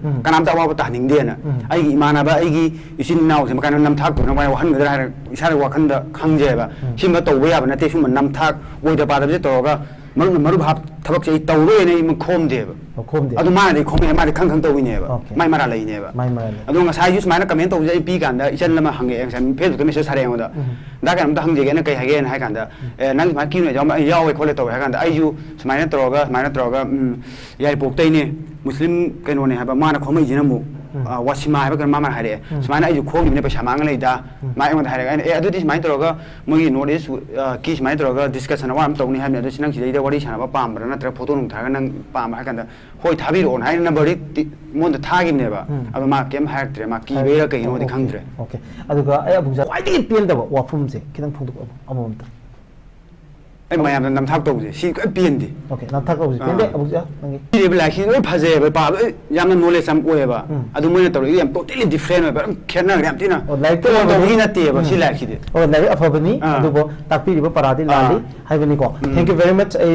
ꯎꯝ꯫ ꯀꯅꯥꯝꯇ ꯑꯋꯥꯕ ꯇꯥꯍꯟꯅꯤꯡꯗꯦꯅ꯫ ꯎꯝ꯫ ꯑꯩꯒꯤ ꯏꯃꯥꯟꯅꯕ, ꯑꯩꯒꯤ ꯏꯆꯤꯟ ꯏꯅꯥꯎꯁꯦ ꯀꯃꯥꯏꯅ ꯅꯝꯊꯥꯛ ꯇꯧꯅ ꯀꯃꯥꯏꯅ ꯋꯥꯍꯟꯒꯗ꯭ꯔꯥ ꯍꯥꯏꯅ ꯏꯁꯥꯒꯤ ꯋꯥꯈꯜꯗ ꯈꯪꯖꯩꯕ꯫ ꯎꯝ꯫ ꯁꯤꯒꯨꯝꯕ ꯇꯧꯕ ꯌꯥꯕ ꯅꯠꯇꯦ, ꯁꯤꯒꯨꯝꯕ ꯅꯝꯊꯥꯛ ꯑꯣꯏꯗ ꯄꯥꯗꯕꯁꯦ ꯇꯧꯔꯒ ꯃꯔꯨꯞꯅ ꯃꯔꯨꯞ ꯍꯥꯞ ꯊꯕꯛꯁꯦ ꯑꯩ ꯇꯧꯔꯣꯏꯅ ꯑꯩ ꯈꯣꯝꯗꯦꯕ꯫ ꯑꯣ, ꯈꯣꯝꯗꯦ꯫ ꯑꯗꯨ ꯃꯥꯅꯗꯤ ꯈꯣꯝꯃꯛꯑꯦ, ꯃꯥꯗꯤ ꯈꯪ ꯈꯪ ꯇꯧꯕꯤꯅꯦꯕ꯫ ꯑꯣꯀꯦ꯫ ꯃꯥꯏ ꯃꯔꯥꯜ ꯂꯩꯅꯦꯕ꯫ ꯃꯥꯏ ꯃꯔꯥꯜ ꯂꯩ꯫ ꯑꯗꯣ ꯉꯁꯥꯏꯁꯨ ꯁꯨꯃꯥꯏꯅ ꯀꯃꯦꯟ ꯇꯧꯕꯁꯦ ꯑꯩ ꯄꯤ ꯀꯥꯟꯗ ꯏꯆꯟ ꯑꯃ ꯍꯪꯉꯛꯑꯦ, ꯉꯁꯥꯏ ꯐꯦꯁꯕꯨꯛꯇ ꯃꯦꯁꯦꯖ ꯊꯥꯔꯛꯑꯦ ꯑꯩꯉꯣꯟꯗ꯫ ꯎꯝ꯫ "ꯗꯥ ꯀꯩꯅꯣꯝꯇ ꯍꯪꯖꯒꯦꯅ ꯀꯩ ꯍꯥꯏꯒꯦꯅ ꯍꯥꯏ ꯀꯥꯟꯗ, "ꯑꯦ, ꯅꯪ ꯁꯨꯃꯥꯏꯅ ꯀꯤꯌꯨꯅ ꯌꯥꯎꯔꯝꯕ ꯑꯩ ꯌꯥꯎꯋꯦ ꯈꯣꯠꯂꯦ ꯇꯧꯋꯦ" ꯍꯥꯏ ꯀꯥꯟꯗ ꯑꯩꯁꯨ ꯁꯨꯃꯥꯏꯅ ꯇꯧꯔꯒ, ꯁꯨꯃꯥꯏꯅ ꯇꯧꯔꯒ, ꯎꯝ, ꯌꯥꯏꯔꯤꯄꯣꯛꯇꯩꯅꯦ, ꯃꯨꯁꯂꯤꯝ ꯀꯩꯅꯣꯅꯦ ꯍꯥꯏꯕ, ꯃꯥꯅ ꯈꯣꯝꯃꯛꯏꯁꯤꯅ ꯑꯃꯨꯛ, ꯎꯝ꯫ ꯑ, ꯋꯥꯁꯤꯃꯥ ꯍꯥꯏꯕ ꯀꯩꯅꯣ ꯃꯥ ꯃꯥꯅ ꯍꯥꯏꯔꯛꯑꯦ꯫ ꯎꯝ꯫ "ꯁꯨꯃꯥꯏꯅ ꯑꯩꯁꯨ ꯈꯣꯝꯈꯤꯕꯅꯦ ꯄꯩꯁꯥ ꯃꯥꯡꯉ ꯂꯩꯗ", ꯎꯝ꯫ ꯃꯥ ꯑꯩꯉꯣꯟꯗ ꯍꯥꯏꯔꯛꯑꯦ꯫ ꯑꯩꯅ, "ꯑꯦ, ꯑꯗꯨꯗꯤ ꯁꯨꯃꯥꯏꯅ ꯇꯧꯔꯒ ꯃꯣꯏꯒꯤ ꯅꯣꯔꯠ ꯏꯁ, ꯑ, ꯀꯤ ꯁꯨꯃꯥꯏꯅ ꯇꯧꯔꯒ ꯗꯤꯁꯀꯁꯟ ꯑꯋꯥ ꯑꯃ ꯇꯧꯅꯤ ꯍꯥꯏꯕꯅꯤ, ꯑꯗꯣ ꯁꯤ ꯅꯪ ꯁꯤꯗꯩꯗ ꯋꯥꯔꯤ ꯁꯥꯟꯅꯕ ꯄꯥꯝꯕ꯭ꯔꯥ ꯅꯠꯇ꯭ꯔꯒ ꯐꯣꯇꯣ ꯅꯨꯡ ꯊꯥꯔꯒ ꯅꯪ ꯄꯥꯝꯕ꯭ꯔꯥ?" ꯍꯥꯏ ꯀꯥꯟꯗ, "ꯍꯣꯏ, ꯊꯥꯕꯤꯔꯛꯑꯣꯅ" ꯍꯥꯏꯅ ꯅꯝꯕꯔꯗꯤ ꯇꯤ-, ꯃꯉꯣꯟꯗ ꯊꯥꯈꯤꯕꯅꯦꯕ꯫ ꯎꯝ꯫ ꯑꯗꯣ ꯃꯥ ꯀꯩꯝ ꯍꯥꯏꯔꯛꯇ꯭ꯔꯦ, ꯃꯥ ꯀꯤꯕꯩꯔꯥ ꯀꯩꯒꯤꯅꯣꯗꯤ ꯑꯣꯀꯦ, ꯈꯪꯗ꯭ꯔꯦ꯫ ꯑꯣꯀꯦ꯫ ꯑꯗꯨꯒ ꯑꯩ ꯑꯕꯨꯡꯖꯥ ꯈ꯭ꯋꯥꯏꯗꯒꯤ ꯄꯦꯟꯗꯕ ꯋꯥꯐꯝꯁꯦ ꯈꯤꯇꯪ ꯐꯣꯡꯗꯣꯛꯑꯣ ꯑꯃꯃꯝꯇ꯫ ꯑꯩ ꯃꯌꯥꯝꯅ ꯅꯝꯊꯥꯛ ꯇꯧꯕꯁꯦ ꯁꯤ ꯈ꯭ꯋꯥꯏ ꯄꯦꯟꯗꯦ꯫ ꯑꯣꯀꯦ, ꯅꯝꯊꯥꯛ ꯇꯧꯕꯁꯦ ꯄꯦꯟꯗꯦ꯫ ꯑꯥ꯫ ꯑꯕꯨꯡꯖꯥ, ꯅꯪꯒꯤ? ꯄꯤꯔꯤꯕ ꯂꯥꯏꯔꯤꯛꯁꯤ ꯂꯣꯏ ꯐꯖꯩꯑꯕ, ꯄꯥꯕ ꯂꯣꯏ ꯌꯥꯝꯅ ꯅꯣꯂꯦꯖ ꯌꯥꯝ ꯑꯣꯏꯌꯦꯕ꯫ ꯎꯝ꯫ ꯑꯗꯨ ꯃꯣꯏꯅ ꯇꯧꯔꯛꯏꯗꯤ ꯌꯥꯝ ꯇꯣꯇꯦꯂꯤ ꯗꯤꯐ꯭ꯔꯦꯟ ꯑꯣꯏꯕ, ꯌꯥꯝ ꯈꯦꯠꯅꯈ꯭ꯔꯦ ꯌꯥꯝ ꯊꯤꯅ꯫ ꯑꯣ, ꯂꯥꯏꯔꯤꯛꯇ ꯐꯣꯟ ꯌꯥꯎꯕꯗꯤ ꯇꯧꯕꯒꯤ ꯅꯠꯇꯦꯕ ꯁꯤ ꯎꯝ꯫ ꯂꯥꯏꯔꯤꯛꯁꯤꯗꯤ꯫ ꯑꯣ, ꯂꯥꯏꯔꯤꯛ ꯑꯐꯕꯅꯤ, ꯑꯥ꯫ ꯑꯗꯨꯕꯨ ꯇꯥꯛꯄꯤꯔꯤꯕ ꯄꯔꯥꯗꯤ ꯑꯥ꯫ ꯂꯥꯜꯂꯤ ꯍꯥꯏꯕꯅꯤꯀꯣ꯫ ꯎꯝ꯫ Thank you very much꯫ ꯑꯩ